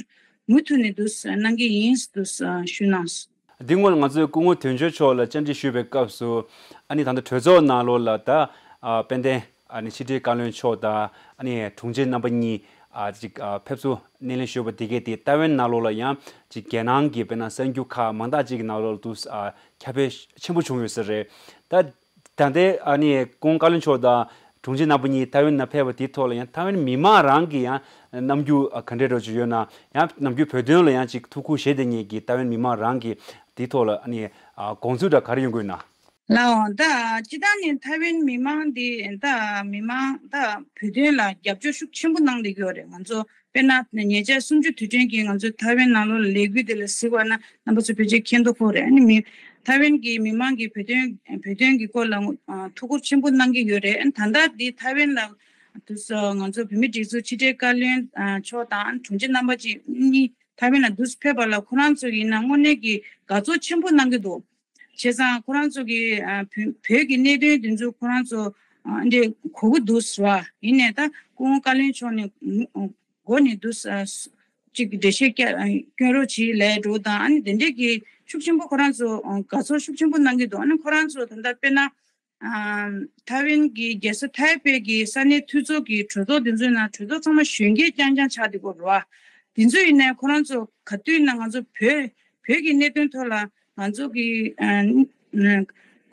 མུ་མཐུད་ནས་འདུག་གནང་གི་ཡིན་འདུག་ཞུ་གནང་། འདི་སྔོན་ང་ཚོའི་སྐུ་ངོ་དོན་གཅོད་མཆོག་ལ་བཅར་འདྲི་ཞུས་པའི་སྐབས་སུ། ཨ་ནི་ད་ལྟ་གྲོས་ཚོགས་ནང་ལོགས་ལ་ད་ཨ་དཔལ་ལྡན་ཨ་ནི་ཕྱི་དྲིལ་བཀའ་བློན་མཆོག་དང་ཨ་ནི་དྲུང་ཆེ་རྣམ་པ་གཉིས་ཨ་ཅིག་ཨ་ཕེབས་བསུ་སྣེ་ལེན་ཞུས་པ་དེ་གས་དེ་ཐའེ་ཝན་ནང་ལོགས་ལ་ཡང་ཅིག་རྒྱལ་ནང་གི་དཔེར་ན་གསར་འགྱུར་ཁག་མང་དག་ཅིག་གི་ནང་ལོགས་ལ་འདུག་ཨ་ཁྱབ་སྤེལ་ཆེན་པོ་བྱུང་ཡོད་ས་རེད། ད་ད་ལྟའི་ཨ་ནི་སྐུ་ངོ་བཀའ་བློན་མཆོག་དང་དྲུང་ཆེ་རྣམ་པ་གཉིས་ཐའེ་ཝན་ནང་ཕེབས་པ་དེའི་ཐོག་ལ་ཡང་ཐའེ་ཝན་མི་མང་རང་གི་ཡང་རྣམ་འགྱུར་ག་འདྲས་འདྲ་ཅིག་ཡོད་ན། ཡང་ནམ་རྒྱུན་བོད་དོན་ལ་ཡང་ཅིག་ཐུགས་ཁུར་བཞེས་བསྡད་མཁན་གྱི་ཐའེ་ཝན་མི་མང་རང་གི་དེའི་ཐོག་ལ་ཨ་ནི་དགོངས་ཚུལ་འདྲ་ག་རེ་ཡོང་གི་ཡོད་ན། ལའོ། ད་སྤྱིར་བཏང་ནས་ཐའེ་ཝན་མི་མང་འདི་ད་མི་མང་ད་བོད་དོན་ལ་རྒྱབ་སྐྱོར་ཤུགས་ཆེན་པོ་གནང་བསྡད་ཀྱི་ཡོད་རེད། ང་ཚོ་དཔེར་ན་ཉེ་ཆར་གསུམ་བཅུ་དུས་དྲན་གྱི་ང་ཚོ་ཐའེ་ཝན་ནང་ལོགས་ལ་ལས་འགུལ་དེ་ལ་གཟིགས་པ་ན་རྣམ་པ་ཚོ་ཕལ་ཆེར་མཁྱེན་རྟོགས་ཁོ་རེད། ཨ་ནི་མི་ཐའེ་ཝན་གྱི་མི་མང་གིས་བོད་དོན་བོད་དོན་གྱི་སྐོར་ལ་ཨ་ཐུགས་ཁུར་ཆེན་པོ་གནང་གི་ཡོད་རེད། ཨ་ནི་ད་ལྟ་འདི་ཐའེ་ཝན་ལ་དུས་སུ་ང་ཚོ་བོད་མི་སྒྲིག་འཛུགས་ཕྱི་དྲིལ་བཀའ་བློན་ཨ་མཆོག་དང་ཨ་ནི་དྲུང་ཆེ་རྣམ་པ་གཅིག་གཉིས་ཐའེ་ཝན་ལ་དུས་སུ་ཕེབས་པ་ལ་ཁོ་རང་ཚོ་ཡིན་ན་དངོས་གནས་ཀྱི་དགའ་ཚོར་ཆེན་པོ་གནང་གི་འདུག་བྱས་ཙང་ཁོ་རང་ཚོ་གི་ཨ་བོད་བོད་ཀྱི་གནད་དོན་དེ་ཚོ་ཁོ་རང་ཚོ་ཨ་འདྲས་གོ་གི་འདུག་ཟེར་བ་ཡིན་ནའི་ད་སྐུ་ངོ་བཀའ་བློན་མཆོག་ནས་མགོ་ནས་འདུག་ཨ་ཅིག་འགྲེལ་བཤད་བསྐྱོན་རོགས་གྱིས་ལབ་འགྲོ་དང་། ཨ་ནི་དེ་འདྲས་ཀྱི་ཤུགས་ཆེན་པོ་ཁོ་རང་ཚོ་དགའ་ཚོར་ཤུགས་ཆེན་པོ་གནང་གི་འདུག་ཨ་ནི་ཁོ་རང་ཚོ་ད་ལྟ་དཔེར་ན་ཨ་ཐའེ་ཝན་གྱི་རྒྱལ་ས་ཐའེ་པེ་གི་ས་གནས་འཐུས་ཚོགས་ཀྱི་གྲོས་ཚོགས་དེ་ཚོའི་ནང་གྲོས་ཚོགས་ཚང་མ་གཞོན་སྐྱེས་རྐྱང་རྐྱང་ཆགས་བསྡད་ཀྱི་ཡོད་རེད་བ། དེ་ཚོ་ཡིན་ནའི་ཁོ་རང་ཚོ་ག་དུས་ན་ང་ཚོ་བོད་བོད་ཀྱི་གནད་དོན་ཐོག་ལ་ང་ཚོ་གི་ཨ་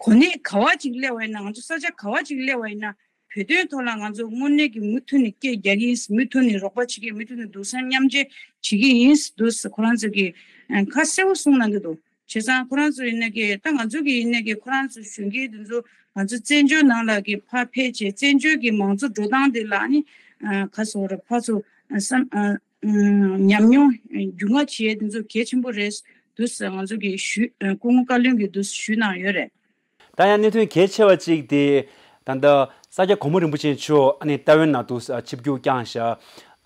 གོ་གནས་ག་བ་ཅིག་སླེབས་པ་ཡིན་ན། ང་ཚོ་ས་ཆ་ག་བ་ཅིག་སླེབས་པ་ཡིན་ན། བོད་དོན་ཐོག་ལ་ང་ཚོ་དངོས་གནས་ཀྱི་མུ་མཐུད་ནས་སྐད་རྒྱག་གི་ཡིན། མུ་མཐུད་ནས་རོགས་པ་བྱེད་ཀྱི་ཡིན། མུ་མཐུད་ནས་གདུང་སེམས་མཉམ་སྐྱེད་བྱེད་ཀྱི་ཡིན་འདུག་ཁོ་རང་ཚོ་གིས་ཨ་ཁ་གསལ་པོ་གསུངས་གནང་གི་འདུག་བྱས་ཙང་ཁོ་རང་ཚོ་ཡིན་ན་གི་ད་ང་ཚོ་གི་ཡིན་ན་གི་ཁོ་རང་ཚོ་གཞོན་སྐྱེས་དེ་ཚོ་ང་ཚོ་བཙན་བྱོལ་ནང་ལ་གི་ཕར་ཕེབས་བྱས་བཙན་བྱོལ་གྱི་མང་གཙོ་འགྲོ་སྟངས་དེ་ལ་ནི་ཨ་ག་ཟེར་དགོས་རེད། ཕར་ཚུར་ཨ་བསམ་ཨ་ཨ་ཉམས་མྱོང་རྒྱུས་མངའ་བྱེད་ཡས་དེ་ཚོ་གལ་ཆེན་པོ་རེད་འདུག་ཟེར་ང་ཚོ་གི་ཞུ་ཨ་སྐུ་ངོ་བཀའ་བློན་གྱིས་འདུག་ཞུས་གནང་ཡོད་རེད། ད་ཡང་གནད་དོན་གལ་ཆེ་བ་གཅིག་དེ་ད་ལྟ་ས་སྐྱ་གོང་མ་རིན་པོ་ཆེ་མཆོག་ཨ་ནི་ཐའེ་ཝན་ནང་དུ་ཆིབས་བསྒྱུར་བསྐྱངས་ཤག་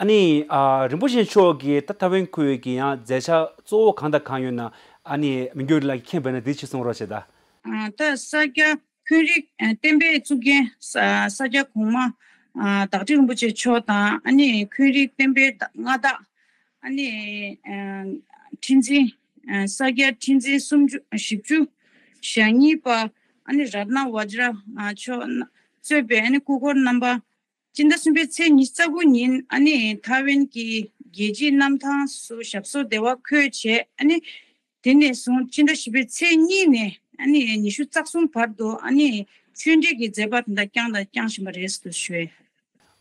ཨ་ནི་ཨ་རིན་པོ་ཆེ་མཆོག་གིས་ད་ཐའེ་ཝན་ཁུལ་གྱི་ཡང་མཛད་འཆར་གཙོ་བོ་གང་དང་གང་ཡོད་ན། ཨ་ནི་མི་འགྱུར་ལགས་ཀྱིས་མཁྱེན་པ་ཡིན་ན་འདི་ཕྱིར་གསུང་རོགས་བྱེད་ད། ད་ས་སྐྱ་ཁུལ་རིག་བསྟན་པའི་གཙུག་རྒྱན་ས་ས་སྐྱ་གོང་མ་བདག་ཁྲི་རིན་པོ་ཆེ་མཆོག་དང་། ཨ་ནི་ཁུལ་རིག་བསྟན་པའི་མངའ་བདག་ཨ་ནི་ཁྲི་འཛིན་ས་སྐྱ་ཁྲི་འཛིན་སུམ་ཅུ་བཞི་བཅུ་ཞེ་གཉིས་པ་ཨ་ནི་རཏྣ་བཛྲ་མཆོག་གཙོས་པའི་ཨ་ནི་སྐུ་འཁོར་རྣམ་པ་སྤྱི་ཟླ་གསུམ་པའི་ཚེས་ཉི་ཤུ་རྩ་དགུ་ཉིན་ཨ་ནི་ཐའེ་ཝན་གྱི་རྒྱལ་སྤྱིའི་གནམ་ཐང་སུ་ཞབས་སོར་བདེ་བར་འཁོད་བྱས། ཨ་ནི་དེ་ནས་བཟུང་སྤྱི་ཟླ་བཞི་པའི་ཚེས་གཉིས་ནས་ཨ་ནི་ཉི་ཤུ་རྩ་གསུམ་བར་དུ་ཨ་ནི་ཆོས་འབྲེལ་གྱི་མཛད་པ་དེ་འདྲ་བསྐྱངས་དང་བསྐྱང་བཞིན་པ་རེད་ཟེར་དུ་ཞུ།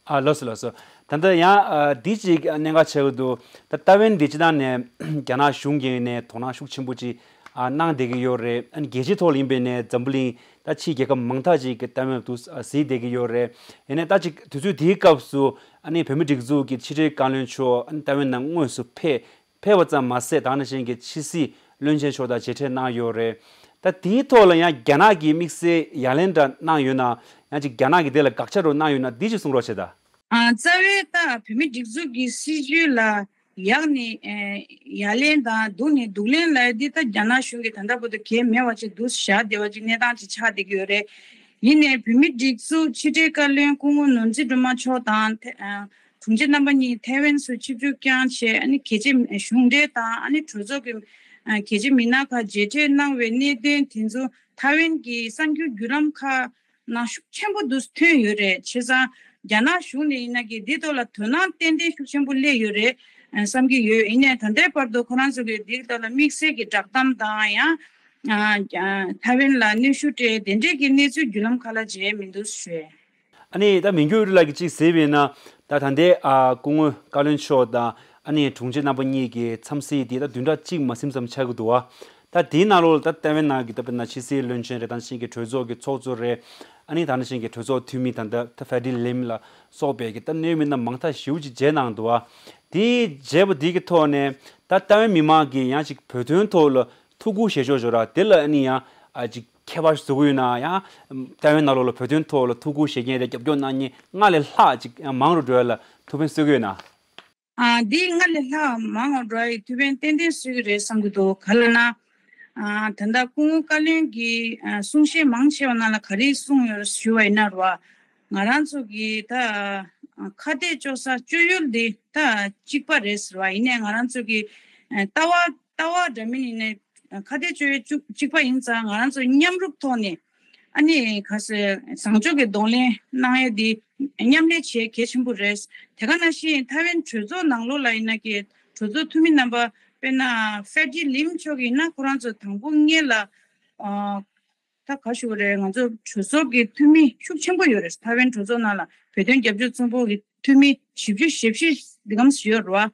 ཨ་ལགས་སོ་ལགས་སོ། ད་ལྟ་ཡང་ཨ་འདི་ཅིག་གནད་འགག་ཆགས་ཀྱི་འདུག་ད་ཐའེ་ཝན་འདི་སྤྱི་བཏང་ནས་རྒྱ་ནག་གཞུང་གིས་ནས་དོ་སྣང་ཤུགས་ཆེན་པོ་ཅིག་ཨ་གནང་བསྡད་ཀྱི་ཡོད་རེད། ཨ་ནི་རྒྱལ་སྤྱིའི་ཐོག་ལ་ཡིན་པའི་ནས་འཛམ་བུ་གླིང་ད་ཕྱིའི་རྒྱལ་ཁབ་མང་དག་ཅིག་གིས་ཐའེ་ཝན་དུ་གཟིགས་བསྡད་ཀྱི་ཡོད་རེད། ཡིན་ནའི་ད་ཅིག་དུས་ཚོད་འདིའི་སྐབས་སུ་ཨ་ནི་བོད་མི་སྒྲིག་འཛུགས་ཀྱི་ཕྱི་དྲིལ་བཀའ་བློན་མཆོག་ཨ་ནི་ཐའེ་ཝན་ནང་དངོས་སུ་ཕེབས་ཕེབས་པ་ཙམ་མ་ཟད། ད་ནང་བཞིན་གྱི་ཕྱི་སྲིད་བློན་ཆེན་མཆོག་དང་མཇལ་འཕྲད་གནང་ཡོད་རེད། ད་དེའི་ཐོག་ལ་ཡང་རྒྱ་ནག་གིས་དམིགས་བསལ་ཡ་ལན་འདྲ་གནང་ཡོད་ན། ཡང་ཅིག་རྒྱ་ནག་གིས་དེ་ལ་དགག་བྱ་རུ་གནང་ཡོད་ན། འདི་ཅིག་གསུང་རོགས་བྱེད་ད། ཨ། རྩ་བའི་ད་བོད་མིའི་སྒྲིག་འཛུགས་ཀྱི་སྲིད་བྱུས་ལ་ཡག་ནས་ཨེ་ཡ་ལན་དང་སྡུག་ནས་སྡུག་ལན་ལབ་ཡ་འདི་ད་རྒྱ་ནག་གཞུང་གིས་ད་ལྟ་བར་དུ་གལ་མེད་པ་ཅིག་འདུག་བཞག་བསྡད་པ་ཅིག་གནས་སྟངས་ཅིག་ཆགས་བསྡད་ཀྱི་ཡོད་རེད། ཡིན་ནའི་བོད་མིའི་སྒྲིག་འཛུགས་ཕྱི་དྲིལ་བཀའ་བློན་སྐུ་ངོ་ནོར་འཛིན་སྒྲོལ་མ་མཆོག་དང་ཐེ་ཨ་དྲུང་ཆེ་རྣམ་པ་གཉིས་ཐའེ་ཝན་སུ་ཆིབས་བསྒྱུར་བསྐྱངས་བྱས། ཨ་ནི་གལ་ཆེ་གཞུང་འབྲེལ་དང་ཨ་ནི་གྲོས་ཚོགས་ཀྱི་ཨ་གལ་ཆེ་མི་སྣ་ཁག་མཇལ་འཕྲད་གནང་བའི་གནད་དོན་དེ་ཚོ་ཐའེ་ཝན་གྱི་གསར་འགྱུར་བརྒྱུད་ལམ་ཁག་ནང་ཤུགས་ཆེན་པོ་འདུག་ཐོན་ཡོད་རེད། བྱས་ཙང་རྒྱ་ནག་གཞུང་ནས་ཡིན་ན་གི་འདི་ཐོག་ལ་དོ་སྣང་ཏན་ཏན་ཤུགས་ཆེན་པོ་སླེབས་ཡོད་རེད་བསམ་གྱི་ཡོད། ཡིན་ནའི་ད་ལྟའི་བར་དུ་ཁོ་རང་ཚོ་གིས་འདི་ཐོག་ལ་དམིགས་བསལ་གྱི་བསྒྲགས་གཏམ་དང་ཡང་ཨ་ཨ་ཐའེ་ཝན་ལ་གནོན་ཤུགས་སྤྲད་དེ་འདྲས་ཀྱི་གནས་ཚུལ་བརྒྱུད་ལམ་ཁག་ལ་མཇལ་མི་འདུག་ཞུས། ཨ་ནི་ད་མི་འགྱུར་ལགས་ཀྱིས་ཅིག་ཟེར་བས་ན། ད་ད་ལྟའི་ཨ་སྐུ་ངོ་བཀའ་བློན་མཆོག་དང་ཨ་ནི་དྲུང་ཆེ་རྣམ་པ་གཉིས་ཀྱི་འཚམས་གཟིགས་དེ་ད་བདུན་ཕྲག་གཅིག་མ་ཟིན་ཙམ་ཆགས་ཀྱི་འདུག་བ། ད་དེའི་ནང་ལོགས་ལ་ད་ཐའེ་ཝན་ནང་གི་ད་དཔེར་ན་ཕྱི་སྲིད་བློན་ཆེན་རེད། ད་ནང་བཞིན་གྱི་གྲོས་ཚོགས་ཀྱི་ཚོགས་གཙོ་རེད། ཨ་ནི་ད་ནང་བཞིན་གྱི་གྲོས་ཚོགས་འཐུས་མི་ད་ད་ད་ཧྥེ་ཏི་ལིམ་ལ་སོགས་པའི་གི་ད་གནད་ཡོད་མི་སྣ་མང་དག་ཞེ་པོ་ཅིག་མཇལ་གནང་འདུག་བ། དེ་མཇལ་བ་དེ་གི་ཐོག་ནས་ད་ཐའེ་ཝན་མི་མང་གིས་ཡང་ཅིག་བོད་དོན་ཐོག་ལ་ཐུགས་ཁུར་བཞེས་ཕྱོགས་ཞོར་ར་དེ་ལ་ཨ་ནི་ཡང་ཨ་ཅིག་ཁྱད་པར་བཟོ་གི་ཡོད་ན། ཡང་ཐའེ་ཝན་ནང་ལོགས་ལ་བོད་དོན་ཐོག་ལ་ཐུགས་ཁུར་བཞེས་མཁན་རེད། རྒྱབ་སྐྱོར་གནང་མཁན་སྔར་ལས་ལྷག་ཅིག་ཡང་མང་རུ་འགྲོ་ཡ་ལ་ཐུགས་ཕན་གསོས་ཀྱི་ཡོད་ན། ཨ། འདི་སྔར་ལས་ལྷག་མང་བ་འགྲོ་ཡི་ཐུགས་ཕན་ཏན་ཏན་གསོས་ཀྱི་རེད་བསམ་གྱི་འདུག་ག་ལ་ན། ཨ། ད་ལྟ་སྐུ་ངོ་བཀའ་བློན་གྱིས་ཨ་གསུང་བཤད་མང་ཆེ་བ་ནང་ལ་ག་རེ་གསུངས་ཡོད་ཞུ་བ་ཡིན་ན་རེད་བ། ང་རང་ཚོ་གི་ད་ཨ་ཁ་གཏད་གཅོག་ས་གཅོད་ཡུལ་འདི་ད་གཅིག་པ་རེད་ཟེར་བ། ཡིན་ནའི་ང་རང་ཚོ་གི་ཨ་ལྟ་བ་ལྟ་བ་འདྲ་མིན་ཡིན་ནའི་ཁ་གཏད་གཅོག་ཡུལ་གཅིག་པ་ཡིན་ཙང་། ང་རང་ཚོ་མཉམ་རུབ་ཐོག་ནས་ཨ་ནི་ག་ཟེར་བཟང་ཕྱོགས་ཀྱི་གདོང་ལེན་གནང་ཡས་འདི་མཉམ་ལས་བྱེད་གལ་ཆེན་པོ་རེད། དེ་ག་ནང་བཞིན་ཐའེ་ཝན་གྲོས་ཚོགས་ནང་ལོགས་ལ་ཡིན་ན་གི་གྲོས་ཚོགས་འཐུས་མི་རྣམ་པ་དཔེར་ན་ཧྥེ་ཏི་ལིམ་མཆོག་ཡིན་ན་ཁོ་རང་ཚོ་དང་པོ་སྔོན་ལ་ཨ་ད་ག་ཞུ་དགོས་རེད། ང་ཚོ་གྲོས་ཚོགས་ཀྱི་འཐུས་མི་ཤུགས་ཆེན་པོ་ཡོད་རེད། ཐའེ་ཝན་གྲོས་ཚོགས་ནང་ལ་བོད་དོན་རྒྱབ་སྐྱོར་ཚོགས་པ་གི་འཐུས་མི་བཞི་བཅུ་ཞེ་བཞི་འདི་གམ་ཞིག་ཡོད་རེད་བ།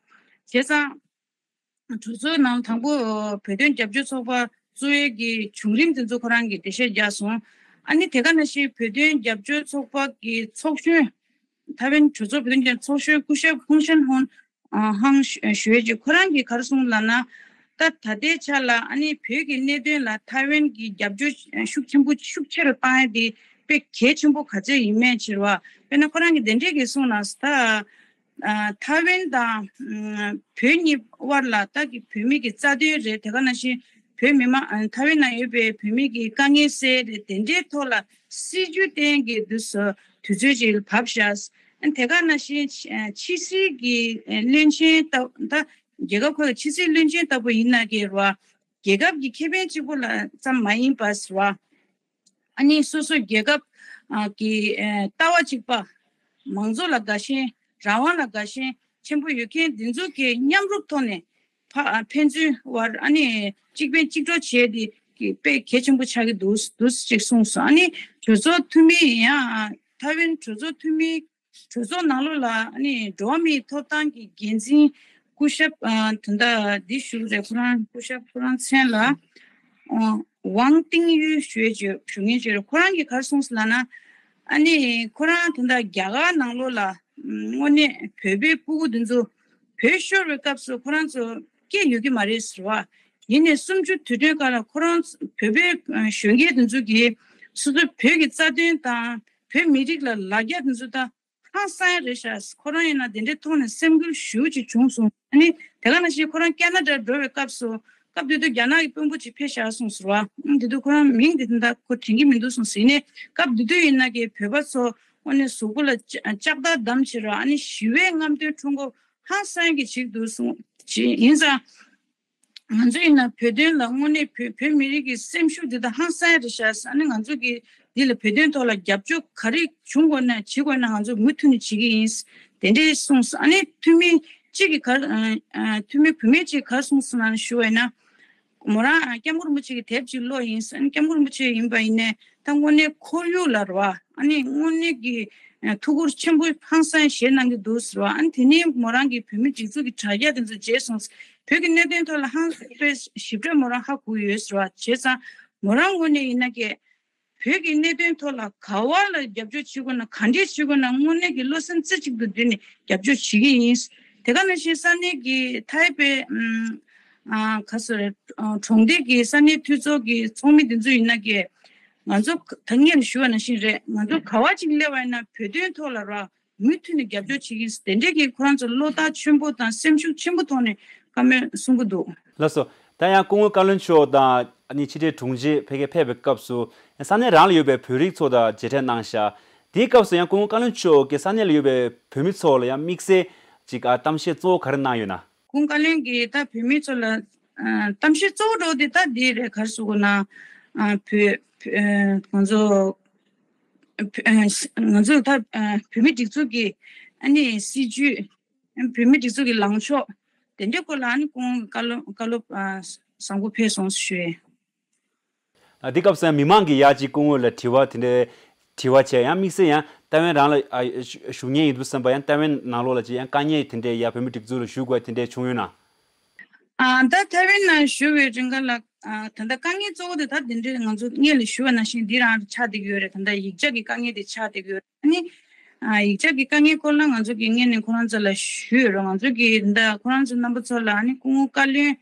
བྱས་ཙང་། གྲོས་ཚོགས་ནང་དང་པོ་བོད་དོན་རྒྱབ་སྐྱོར་ཚོགས་པ་གཙོ་བའི་གི་བྱུང་རིམ་དེ་ཚོ་ཁོ་རང་གིས་འགྲེལ་བཤད་རྒྱག་སོང་། ཨ་ནི་དེ་ག་ནང་བཞིན་བོད་དོན་རྒྱབ་སྐྱོར་ཚོགས་པ་གི་ཚོགས་གཞོན། ཐའེ་ཝན་གྲོས་ཚོགས་བོད་དོན་རྒྱབ་ཚོགས་གཞོན་སྐུ་ཞབས་ཧུང་ཤན་ཧོན་ཧང་ཞུ་ཡས་ཀྱི་ཁོ་རང་གིས་ག་རེ་གསུངས་ལབ་ན། ད་ད་ལྟའི་ཆ་ལ་ཨ་ནི་བོད་ཀྱི་གནད་དོན་ལ་ཐའེ་ཝན་གྱི་རྒྱབ་སྐྱོར་ཤུགས་ཆེན་པོ་ཤུགས་ཆེ་རུ་བཏང་ཡས་དེ་དཔེ་གལ་ཆེན་པོ་ག་ཚོད་ཡིན་མིན་ཕྱིར་བ། དཔེར་ན་ཁོ་རང་གིས་དེ་འདྲས་ཀྱི་གསུངས་ན་ད། ཨ། ཐའེ་ཝན་དང་ཨ་བོད་གཉིས་དབར་ལ་ད་གི་བོད་མི་གི་རྩ་དོན་རེད། དེ་ག་ནང་བཞིན་བོད་མི་མང་ཨ་ཐའེ་ཝན་ནང་ཡོད་པའི་བོད་མི་གི་དཀའ་ངལ་སེལ་རེད། དེ་འདྲའི་ཐོག་ལ་སྲིད་ཇུས་བརྟན་གྱི་དུས་སུ་དུས་ཚོད་ཅིག་ལ་བབས་ཤག་ཨ་དེ་ག་ནང་བཞིན་ཕྱི་སྲིད་ཀྱི་བློན་ཆེན་ད་ད་རྒྱལ་ཁབ་ཁག་གི་ཕྱི་སྲིད་བློན་ཆེན་ལྟ་བུ་ཡིན་ན་གི་རེད་བ། རྒྱལ་ཁབ་ཀྱི་ཁེ་ཕན་གཅིག་པོ་ལ་ཙམ་མ་ཡིན་པ་ཟེར་བ། ཨ་ནི་སོ་སོ་རྒྱལ་ཁབ་ཨ་གི་ཨ་ལྟ་བ་གཅིག་པ། མང་གཙོ་ལ་དགའ་ཞེན། རང་དབང་ལ་དགའ་ཞེན་ཆེན་པོ་ཡོད་མཁན་འདི་ཚོ་གིས་མཉམ་རུབ་ཐོག་ནས་ཕ་ཨ་ཕན་ཚུན་དབར་ཨ་ནི་གཅིག་ཕན་གཅིག་གྲོགས་བྱས་ཏེ་གི་དཔེ་གལ་ཆེན་པོ་ཆགས་ཀྱི་འདུག་འདུག་ཅེས་གསུངས་སོང་། ཨ་ནི་གྲོས་ཚོགས་འཐུས་མི་ཡང་ཐའེ་ཝན་གྲོས་ཚོགས་འཐུས་མི་གྲོས་ཚོགས་ནང་ལོགས་ལ་ཨ་ནི་འགྲོ་བ་མིའི་ཐོབ་ཐང་གི་འགན་འཛིན་སྐུ་ཞབས་ཨ་ད་ལྟ་འདི་ཞུ་གི་རེད། ཁོ་རང་སྐུ་ཞབས་ཁོ་རང་མཚན་ལ་ཨ་ཝང་ཏིང་ཡུས་ཞུ་ཡས་ཅིག་ཞུ་མཁན་ཅིག་རེད། ཁོ་རང་གིས་ག་རེ་གསུངས་སོང་ལབ་ན། ཨ་ནི་ཁོ་རང་ད་ལྟ་རྒྱ་གར་ནང་ལོགས་ལ་དངོས་གནས་བོད་པའི་སྤུ་གུ་འདི་ཚོ་བོད་ཤོར་བའི་སྐབས་སུ་ཁོ་རང་ཚོ་སྐད་ཡོད་ཀྱི་མ་རེད་ཟེར་བ། ཡིན་ནའི་གསུམ་བཅུ་དུས་དྲན་སྐབས་ལ་ཁོ་རང་བོད་པའི་གཞོན་སྐྱེས་འདི་ཚོ་གིས་སོ་སོ་བོད་ཀྱི་རྩ་དོན་དང་བོད་མི་རིགས་ལ་ལ་རྒྱ་འདི་ཚོ་ད་ཧང་སང་ཡ་རེད་ཤག་ཁོ་རང་ཡིན་ན་དེ་འདྲའི་ཐོག་ནས་སེམས་འགུལ་ཞེ་པོ་ཅིག་བྱུང་སོང་། ཨ་ནི་དེ་ག་ནང་བཞིན་ཁོ་རང་ཁེ་ན་ཌ་འགྲོ་བའི་སྐབས་སུ་སྐབས་དེ་དུས་རྒྱ་ནག་གི་དཔོན་པོ་ཅིག་ཕེབས་བཞག་སོང་ཟེར་བ། ཨ་དེ་དུས་ཁོ་རང་མིང་དེ་ད་ཁོ་དྲན་གྱི་མི་འདུག་སོང་ཟེར་ནས། སྐབས་དེ་དུས་ཡིན་ན་གི་བོད་པ་ཚོ་དངོས་གནས་གཟུགས་པོ་ལ་ལྕགས་ལྕགས་ཐག་བསྡམས་བྱས་ར། ཨ་ནི་ཞི་བའི་རྔམ་སྟོན་ཁྲོམ་སྐོར་ཧང་སང་གི་བྱེད་ཀྱི་འདུག་སོང་ཅིག་ཡིན་ཙང་། ང་ཚོ་ཡིན་ན་བོད་དོན་ལ་དངོས་གནས་བོད་བོད་མི་རིགས་ཀྱི་སེམས་ཤུགས་འདི་དག་ཧང་སང་རེད་ཤག་ཨ་ནི་ང་ཚོ་གི་འདི་ལ་བོད་དོན་ཐོག་ལ་རྒྱབ་སྐྱོར་ག་རེ་བྱུང་དགོས་ན་བྱེད་དགོས་ན་ང་ཚོ་མུ་མཐུད་ནས་བྱེད་ཀྱི་ཡིན། དེ་འདྲས་གསུངས་སོང་། ཨ་ནི་འཐུས་མི་གཅིག་གིས་ག་ཨ་ཨ་འཐུས་མི་བུད་མེད་གཅིག་ག་གསུངས་སོང་ལབ་ན་ཞུ་བ་ཡིན་ན། མོ་རང་ཨ་སྐྱབས་མགོན་རིན་པོ་ཆེ་གི་དེབ་ཅིག་ཀློག་ཡིན། ཨ་ནི་སྐྱབས་མགོན་རིན་པོ་ཆེ་ཡིན་པ་ཡིན་ནའི་ད་དངོས་གནས་ཁོར་ཡུག་ལ་རེད་བ། ཨ་ནི་དངོས་གནས་ཀྱི་ཨ་ཐུགས་ཁུར་ཆེན་པོ་ཧང་སང་བཞེས་གནང་གི་འདུག་ཟེར་བ། ཨ་ནི་དེ་ནས་མོ་རང་གི་བོད་མི་སྒྲིག་འཛུགས་ཀྱི་དྲ་རྒྱ་དེ་ཚོ་མཇལ་སོང་། བོད་ཀྱི་གནད་དོན་ཐོག་ལ་ཧང་སང་དཔེ་ཞིབ་ཕྲ་མོ་རང་ཧ་གོ་ཡོད་ཟེར་བ། བྱས་ཙང་མོ་རང་ངོས་ནས་ཡིན་ན་ཀྱེ་བོད་ཀྱི་གནད་དོན་ཐོག་ལ་ག་བ་ལ་རྒྱབ་སྐྱོར་བྱེད་དགོས་ན་ག་འདྲས་བྱེད་དགོས་ན་དངོས་གནས་ཀྱི་བློ་སེམས་རྩེ་གཅིག་ཏུ་བསྒྲིལ་ནས་རྒྱབ་སྐྱོར་བྱེད་ཀྱི་ཡིན། དེ་ག་ནང་བཞིན་ས་གནས་ཀྱི་ཐའེ་པེ་ཨམ། ཨ་ག་སོ་རེད། ཨ་གྲོང་སྡེ་གི་ས་གནས་འཐུས་ཚོགས་ཀྱི་ཚོགས་མི་དེ་ཚོ་ཡིན་ན་ཀྱེ། ང་ཚོ་ད་སྔོན་ཞུ་བ་ནང་བཞིན་རེད། ང་ཚོ་ག་བ་ཅིག་སླེབས་པ་ཡིན་ན་བོད་དོན་ཐོག་ལ་ར་མུ་མཐུད་ནས་རྒྱབ་སྐྱོར་བྱེད་ཀྱི་ཡིན། དེ་འདྲས་ཀྱི་ཁོ་རང་ཚོ་བློ་ཐག་ཆོད་པོ་དང་སེམས་ཤུགས་ཆེན་པོ་ཐོག་ནས་བཀའ་མོལ་གསུང་གི་འདུག་ལགས་སོ། ད་ཡང་སྐུ་ངོ་བཀའ་བློན་མཆོག་དང་ཨ་ནི་ཕྱི་དྲིལ་དྲུང་ཆེ་ཕ་གིར་ཕེབས་པའི་སྐབས་སུ་ས་གནས་རང་ལ་ཡོད་པའི་བོད་རིགས་ཚོ་དང་མཇལ་འཕྲད་གནང་ཤག་དེའི་སྐབས་སུ་ཡང་སྐུ་ངོ་བཀའ་བློན་མཆོག་གིས་ས་གནས་ལ་ཡོད་པའི་བོད་མི་ཚོ་ལ་ཡང་དམིགས་བསལ་ཅིག་ཨ་གཏམ་བཤད་གཙོ་བོ་ག་རེ་གནང་ཡོད་ན། སྐུ་ངོ་བཀའ་བློན་གྱིས་ད་བོད་མི་ཚོ་ལ་ཨ་གཏམ་བཤད་གཙོ་བོ་འདྲ་བོ་དེ་ད་འདི་རེད། ག་རེ་ཟེར་དགོས་ན། ཨ་བོད་བོད་ཨ་ང་ཚོ་བོད་ཨ་ང་ཚོ་ད་ཨ་བོད་མི་སྒྲིག་འཛུགས་ཀྱི་ཨ་ནི་སྲིད་བྱུས། བོད་མི་སྒྲིག་འཛུགས་ཀྱི་ལངས་ཕྱོགས་དེ་འདྲའི་སྐོར་ལ་ཨ་ནི་སྐུ་ངོ་བཀའ་སློབ་བཀའ་སློབ་ཨ་བཟང་པོ་ཕེབས་སོང་ཞུ་ཡས། ཨ་འདི་སྐབས་སུ་མི་མང་གིས་ཡ་གཅིག་སྐུ་ངོ་ལ་དྲི་བ་དེ་འདྲའི་དྲི་བ་བྱས། ཡང་དམིགས་བསལ་ཡང་ཏཱ་ཝན་རང་ལ་ཨ་ཞུ་ཞུ་མཁན་ཡིན་དུས་ཙམ་པ་ཡང་ཏཱ་ཝན་ནང་ལོགས་ལ་ཅིག་ཡང་དཀའ་ངལ་དེ་འདྲའི་ཡ་བོད་མི་སྒྲིག་འཛུགས་ལ་ཞུ་དགོས་དེ་འདྲའི་བྱུང་ཡོད་ན། ཨ་ད་ཏཱ་ཝན་ནང་བཞུགས་པའི་རིང་ག་ལ་ཨ་ད་ལྟ་དཀའ་ངལ་གཙོ་བོ་དེ་ད་དེ་འདྲའི་ང་ཚོ་སྔོན་ལ་ཞུ་བ་ནང་བཞིན་འདི་རང་ཆགས་བསྡད་ཀྱི་ཡོད་རེད། ད་ལྟ་ཡིག་ཆ་གི་དཀའ་ངལ་དེ་ཆགས་བསྡད་ཀྱི་ཡོད་རེད། ཨ་ནི་ཨ་ཡིག་ཆ་གི་དཀའ་ངལ་སྐོར་ལ་ང་ཚོ་གི་སྔོན་ནས་ཁོ་རང་ཚོ་ལ་ཞུས་ཡོད་རེད། ང་ཚོ་གི་ད་ཁོ་རང་ཚོ་རྣམ་པ་ཚོ་ལ་ཨ་ནི་སྐུ་ངོ་བཀའ་བློན་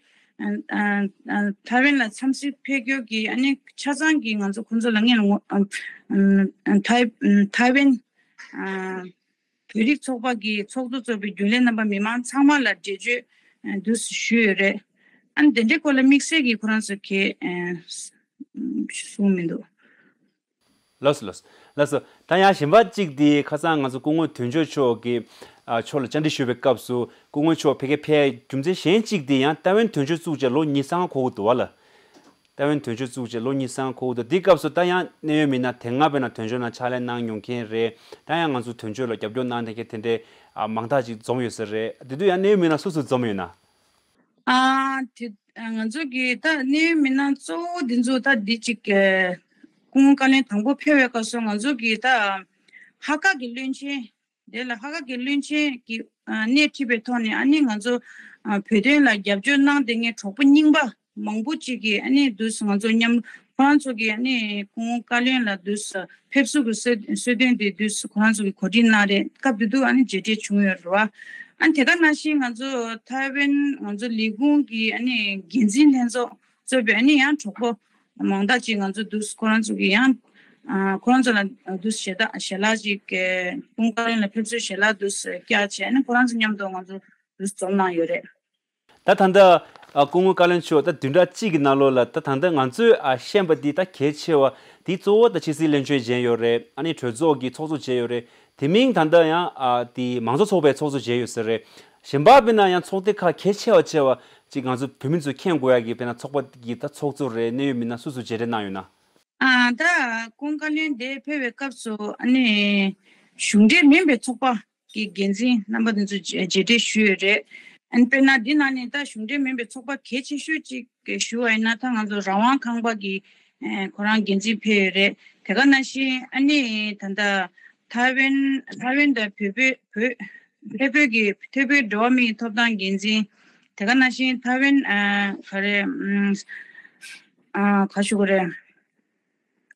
ཨ་ཨ་ཨ་ཐའེ་ཝན་ལ་འཚམས་གཟིགས་ཕེབས་རྒྱུ་གི་ཨ་ནི་ཆ་ཚང་གི་ང་ཚོ་ཁོ་ཚོ་ལ་སྔོན་ལ་ངོ་ཨ་ཨ་ཐའེ་ཨ་ཐའེ་ཝན་ཨ་བོད་རིགས་ཚོགས་པ་གི་ཚོགས་གཙོ་གཙོས་པའི་རྒྱུན་ལས་རྣམ་པ་མི་མང་ཚང་མ་ལ་འགྲེལ་བརྗོད་ཨ་འདུག་སེ་ཞུས་ཡོད་རེད། ཨ་ནི་དེ་འདྲའི་སྐོར་ལ་དམིགས་བསལ་གྱི་ཁོ་རང་ཚོ་གིས་ཨ་གསུངས་མི་འདུག་ལགས་སོ། ལགས་སོ། ལགས་སོ། ད་ཡང་གཞན་པ་གཅིག་དེ་ཁ་སང་ང་ཚོ་སྐུ་ངོ་དོན་གཅོད་མཆོག་གིས་ཨ་མཆོག་ལ་བཅར་འདྲི་ཞུས་པའི་སྐབས་སུ་སྐུ་ངོ་མཆོག་ཕ་གིར་ཕེབས་རྒྱུ་མཚན་གཞན་གཅིག་དེ་ཡང་ཏཱ་ཝན་དོན་གཅོད་བཙུགས་བྱས་ལོ་ཉི་ཤུ་ཙམ་འཁོར་གྱི་འདུག་བ་ལ། ཏཱ་ཝན་དོན་གཅོད་བཙུགས་བྱས་ལོ་ཉི་ཤུ་ཙམ་འཁོར་གྱི་འདུག་དེའི་སྐབས་སུ་ད་ཡང་གནད་ཡོད་མི་སྣ་དེ་སྔ་དཔེར་ན་དོན་གཅོད་ནང་ཕྱག་ལས་གནང་མྱོང་མཁན་རེད། ད་ཡང་ང་ཚོ་དོན་གཅོད་ལ་རྒྱབ་སྐྱོར་གནང་མཁན་དེ་འདྲའི་ཨ་མང་དག་ཅིག་འཛོམས་ཡོད་ས་རེད། དེ་དུས་ཡང་གནད་ཡོད་མི་སྣ་སུ་སུ་འཛོམས་ཡོད་ན། ཨ་དེ་ང་ཚོ་གི་ད་གནད་ཡོད་མི་སྣ་གཙོ་བོ་འདི་ཚོ་ད་འདི་གཅིག་གི་སྐུ་ངོ་བཀའ་བློན་དང་པོ་ཕེབས་པའི་སྐབས་སུ་ང་ཚོ་གི་ད་ལྷག་དཀར་གྱི་བློན་ཆེན། དེ་ལ་ལྷག་དཀར་གྱི་བློན་ཆེན་གྱིས་ཨ་སྣེ་ཁྲིད་པའི་ཐོག་ནས་ཨ་ནི་ང་ཚོ་ཨ་བོད་དོན་ལ་རྒྱབ་སྐྱོར་གནང་བསྡད་མཁན་གྲོགས་པོ་རྙིང་པ་མང་པོ་ཅིག་གིས་ཨ་ནི་འདུག་སེ་ང་ཚོ་མཉམ་ཁོ་རང་ཚོ་གིས་ཨ་ནི་སྐུ་ངོ་བཀའ་བློན་ལ་འདུག་སེ་ཕེབས་བསུ་གི་གསོལ་གསོལ་སྟོན་དེ་འདུག་སེ་ཁོ་རང་ཚོ་གིས་གོ་སྒྲིག་གནང་རེད། སྐབས་དེ་དུས་ཨ་ནི་མཇལ་འཕྲད་བྱུང་ཡོད་རེད་བ། ཨ་ནི་དེ་ག་ནང་བཞིན་ང་ཚོ་ཐའེ་ཝན་ང་ཚོ་ལས་ཁུངས་ཀྱི་ཨ་ནི་འགན་འཛིན་ལྷན་ཚོགས་གཙོས་པའི་ཨ་ནི་ཡང་གྲོགས་པོ་མང་དག་ཅིག་ང་ཚོ་འདུག་སེ་ཁོ་རང་ཚོ་གིས་ཡང་ཨ་ཁོ་རང་ཚོ་ལ་འདུག་སེ་ཞལ་ཏ་ཞལ་ལག་ཅིག་གི་སྐུ་ངོ་བཀའ་བློན་ལ་ཕེབས་བསུའི་ཞལ་ལག་འདུག་སེ་བཀྱག་བྱས་ཨ་ནི་ཁོ་རང་ཚོ་མཉམ་དུ་ང་ཚོ་འདུག་སེ་འཛོམས་གནང་ཡོད་རེད། ད་ད་ལྟ་ཨ་སྐུ་ངོ་བཀའ་བློན་མཆོག་ད་བདུན་ཕྲག་གཅིག་གི་ནང་ལོགས་ལ་ད་ད་ལྟ་ང་ཚོས་ཨ་ཤེས་པ་འདི་ད་གལ་ཆེ་བ་འདི་གཙོ་བོ་ད་ཕྱི་སྲིད་བློན་ཆེན་མཇལ་ཡོད་རེད། ཨ་ནི་གྲོས་ཚོགས་ཀྱི་ཚོགས་གཙོ་མཇལ་ཡོད་རེད། དེ་མིན་ད་ལྟ་ཡང་ཨ་དེ་མང་གཙོ་ཚོགས་པའི་ཚོགས་གཙོ་མཇལ་ཡོད་ས་རེད། གཞན་པ་དཔེར་ན་ཡང་ཚོགས་སྡེ་ཁག་གལ་ཆེ་བ་ཆེ་བ་ཅིག་ང་ཚོ་བོད་མི་ཚོས་མཁྱེན་དགོས་ཡ་གི་དཔེར་ན་ཚོགས་པ་གི་ད་ཚོགས་གཙོ་རེད། གནད་ཡོད་མི་སྣ་སུ་སུ་མཇལ་འཕྲད་གནང་ཡོད་ན། ཨ་ད་སྐུ་ངོ་བཀའ་བློན་འདིར་ཕེབས་པའི་སྐབས་སུ་ཨ་ནི་གཞུང་འབྲེལ་མིན་པའི་ཚོགས་པ་གི་འགན་འཛིན་རྣམ་པ་དེ་ཚོ་མཇལ་མཇལ་འཕྲད་ཞུས་ཡོད་རེད། ཨ་ནི་དཔེར་ན་འདི་ནང་ནས་ད་གཞུང་འབྲེལ་མིན་པའི་ཚོགས་པ་གལ་ཆེ་ཤོས་ཅིག་ཞུ་བ་ཡིན་ན་ད་ང་ཚོ་རང་དབང་ཁང་པ་གི་ཨེ་ཁོ་རང་འགན་འཛིན་ཕེབས་ཡོད་རེད། དེ་ག་ནང་བཞིན་ཨ་ནི་ད་ལྟ་ཐའེ་ཝན་ཐའེ་ཝན་དང་བོད་བོད་བོད་ཐའེ་བོད་ཀྱི་ཐའེ་བོད་འགྲོ་བ་མིའི་ཐོབ་ཐང་འགན་འཛིན། དེ་ག་ནང་བཞིན་ཐའེ་ཝན་ཨ་ག་རེ་ཨམ་ཨ་ག་ཞུ་དགོས་རེད།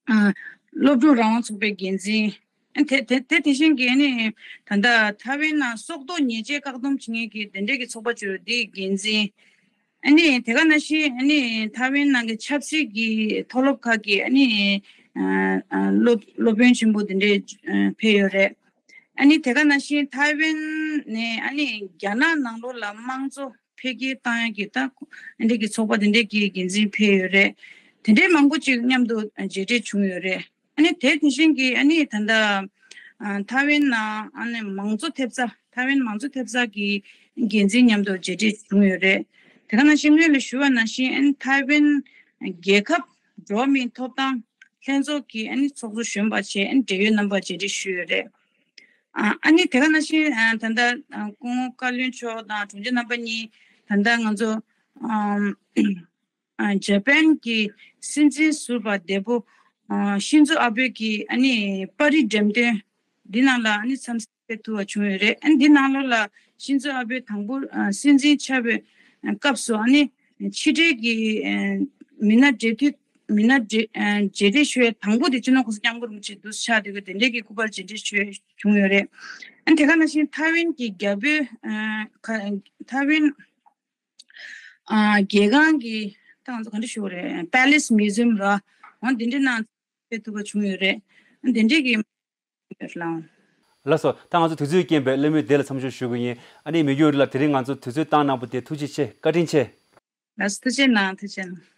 ཨ་སློབ་ཕྲུག་རང་དབང་ཚོགས་པའི་འགན་འཛིན། ཨ་དེ་དེ་དེ་དེ་བཞིན་གྱི་ཨ་ནི་ད་ལྟ་ཐའེ་ཝན་ནང་སྲོག་ཐོག་ཉེས་ཆད་བཀག་སྡོམ་བྱེད་མཁན་གྱི་དེ་འདྲས་ཀྱི་ཚོགས་པ་བཅུ་དེའི་འགན་འཛིན། ཨ་ནི་དེ་ག་ནང་བཞིན་ཨ་ནི་ཐའེ་ཝན་ནང་གི་ཆབ་སྲིད་ཀྱི་མཐོ་སློབ་ཁག་གི་ཨ་ནི་ཨ་ཨ་སློབ་སློབ་དཔོན་ཆེན་པོ་དེ་འདྲས་ཨ་ཕེབས་ཡོད་རེད། ཨ་ནི་དེ་ག་ནང་བཞིན་ཐའེ་ཝན་ནས་ཨ་ནི་རྒྱ་ནག་ནང་ལོགས་ལ་དམངས་གཙོ་འཕེལ་རྒྱས་བཏང་ཡག་གི་ད་ཨ་འདྲས་ཀྱི་ཚོགས་པ་དེ་འདྲས་ཀྱི་འགན་འཛིན་ཕེབས་ཡོད་རེད། དེ་འདྲས་མང་པོ་ཅིག་མཉམ་དུ་མཇལ་འཕྲད་བྱུང་ཡོད་རེད། ཨ་ནི་དེ་དེ་བཞིན་གྱི་ཨ་ནི་ད་ལྟ་ཨ་ཐའེ་ཝན་ནང་ཨ་ནི་མང་གཙོ་ཐེབས་རྩ་ཐའེ་ཝན་མང་གཙོ་ཐེབས་རྩ་གི་འགན་འཛིན་མཉམ་དུ་མཇལ་འཕྲད་བྱུང་ཡོད་རེད། དེ་ག་ནང་བཞིན་སྔོན་ལ་ཞུ་བ་ནང་བཞིན་ཨ་ནི་ཐའེ་ཝན་རྒྱལ་ཁབ་འགྲོ་བ་མིའི་ཐོབ་ཐང་ལྷན་ཚོགས་ཀྱི་ཨ་ནི་ཚོགས་གཙོ་གཞོན་པ་བྱས་ཨ་ནི་འབྲེལ་ཡོད་རྣམ་པ་མཇལ་འཕྲད་ཞུས་ཡོད་རེད། ཨ་ཨ་ནི་དེ་ག་ནང་བཞིན་ཨ་ད་ལྟ་ཨ་སྐུ་ངོ་བཀའ་བློན་མཆོག་དང་དྲུང་ཆེ་རྣམ་པ་གཉིས་ད་ལྟ་ང་ཚོ་ཨམ་ཨ་ཇ་པན་གྱི་སྲིད་འཛིན་ཟུར་པ་བདེ་པོ་ཨ་ཤིན་ཛོ་ཨ་བྷེ་གི་ཨ་ནི་པར་རིས་འགྲེམས་སྟོན་འདི་ནང་ལ་ཨ་ནི་འཚམས་གཟིགས་ཕེབས་ཐུབ་པ་བྱུང་ཡོད་རེད། ཨ་ནི་འདི་ནང་ལོགས་ལ་ཤིན་ཛོ་ཨ་བྷེ་དང་པོ་ཨ་སྲིད་འཛིན་ཆགས་པའི་སྐབས་སུ་ཨ་ནི་ཕྱི་འབྲེལ་གྱི་ཨ་མི་སྣ་འབྲེལ་མཐུད་མི་སྣ་འབྲེལ་ཨ་མཇལ་འཕྲད་ཞུ་ཡའི་དང་པོ་དེ་སྤྱི་ནོར་གོང་ས་སྐྱབས་མགོན་རིན་པོ་ཆེ་འདུག་ཆགས་བསྡད་ཡོད་དེ་འདྲས་ཀྱི་སྐུ་པར་མཇལ་འཕྲད་ཞུ་ཡས་བྱུང་ཡོད་རེད། ཨ་ནི་དེ་ག་ནང་བཞིན་ཐའེ་ཝན་གྱི་རྒྱ་བོད་ཨ་ཁ་ཐའེ་ཝན་ ཨ་རྒྱལ་ཁང་གི་ད་ང་ཚོ་ག་འདྲ་ཞུ་དགོས་རེད། Palace Museum ར། འོ་འདི་འདྲའི་ནང་ཕེབས་ཐུབ་པ་བྱུང་ཡོད་རེད། འདི་འདྲའི་གི་ཡོད་ལགས། ལགས་སོ། ད་ང་ཚོ་དུས་ཚོད་རྐྱེན་པས་གླེང་མོལ་དེ་ལ་མཚམས་འཇོག་ཞུ་གི་ཡིན། ཨ་ནི་མི་རྒྱུད་རིགས་ལགས་དེ་རིང་ང་ཚོ་དུས་ཚོད་བཏང་གནང་པ་དེ་ཐུགས་རྗེ་ཆེ། བཀའ་དྲིན་ཆེ། ལགས་སོ། ཐུགས་རྗེ་གནང་། ཐུགས་རྗེ་གནང་།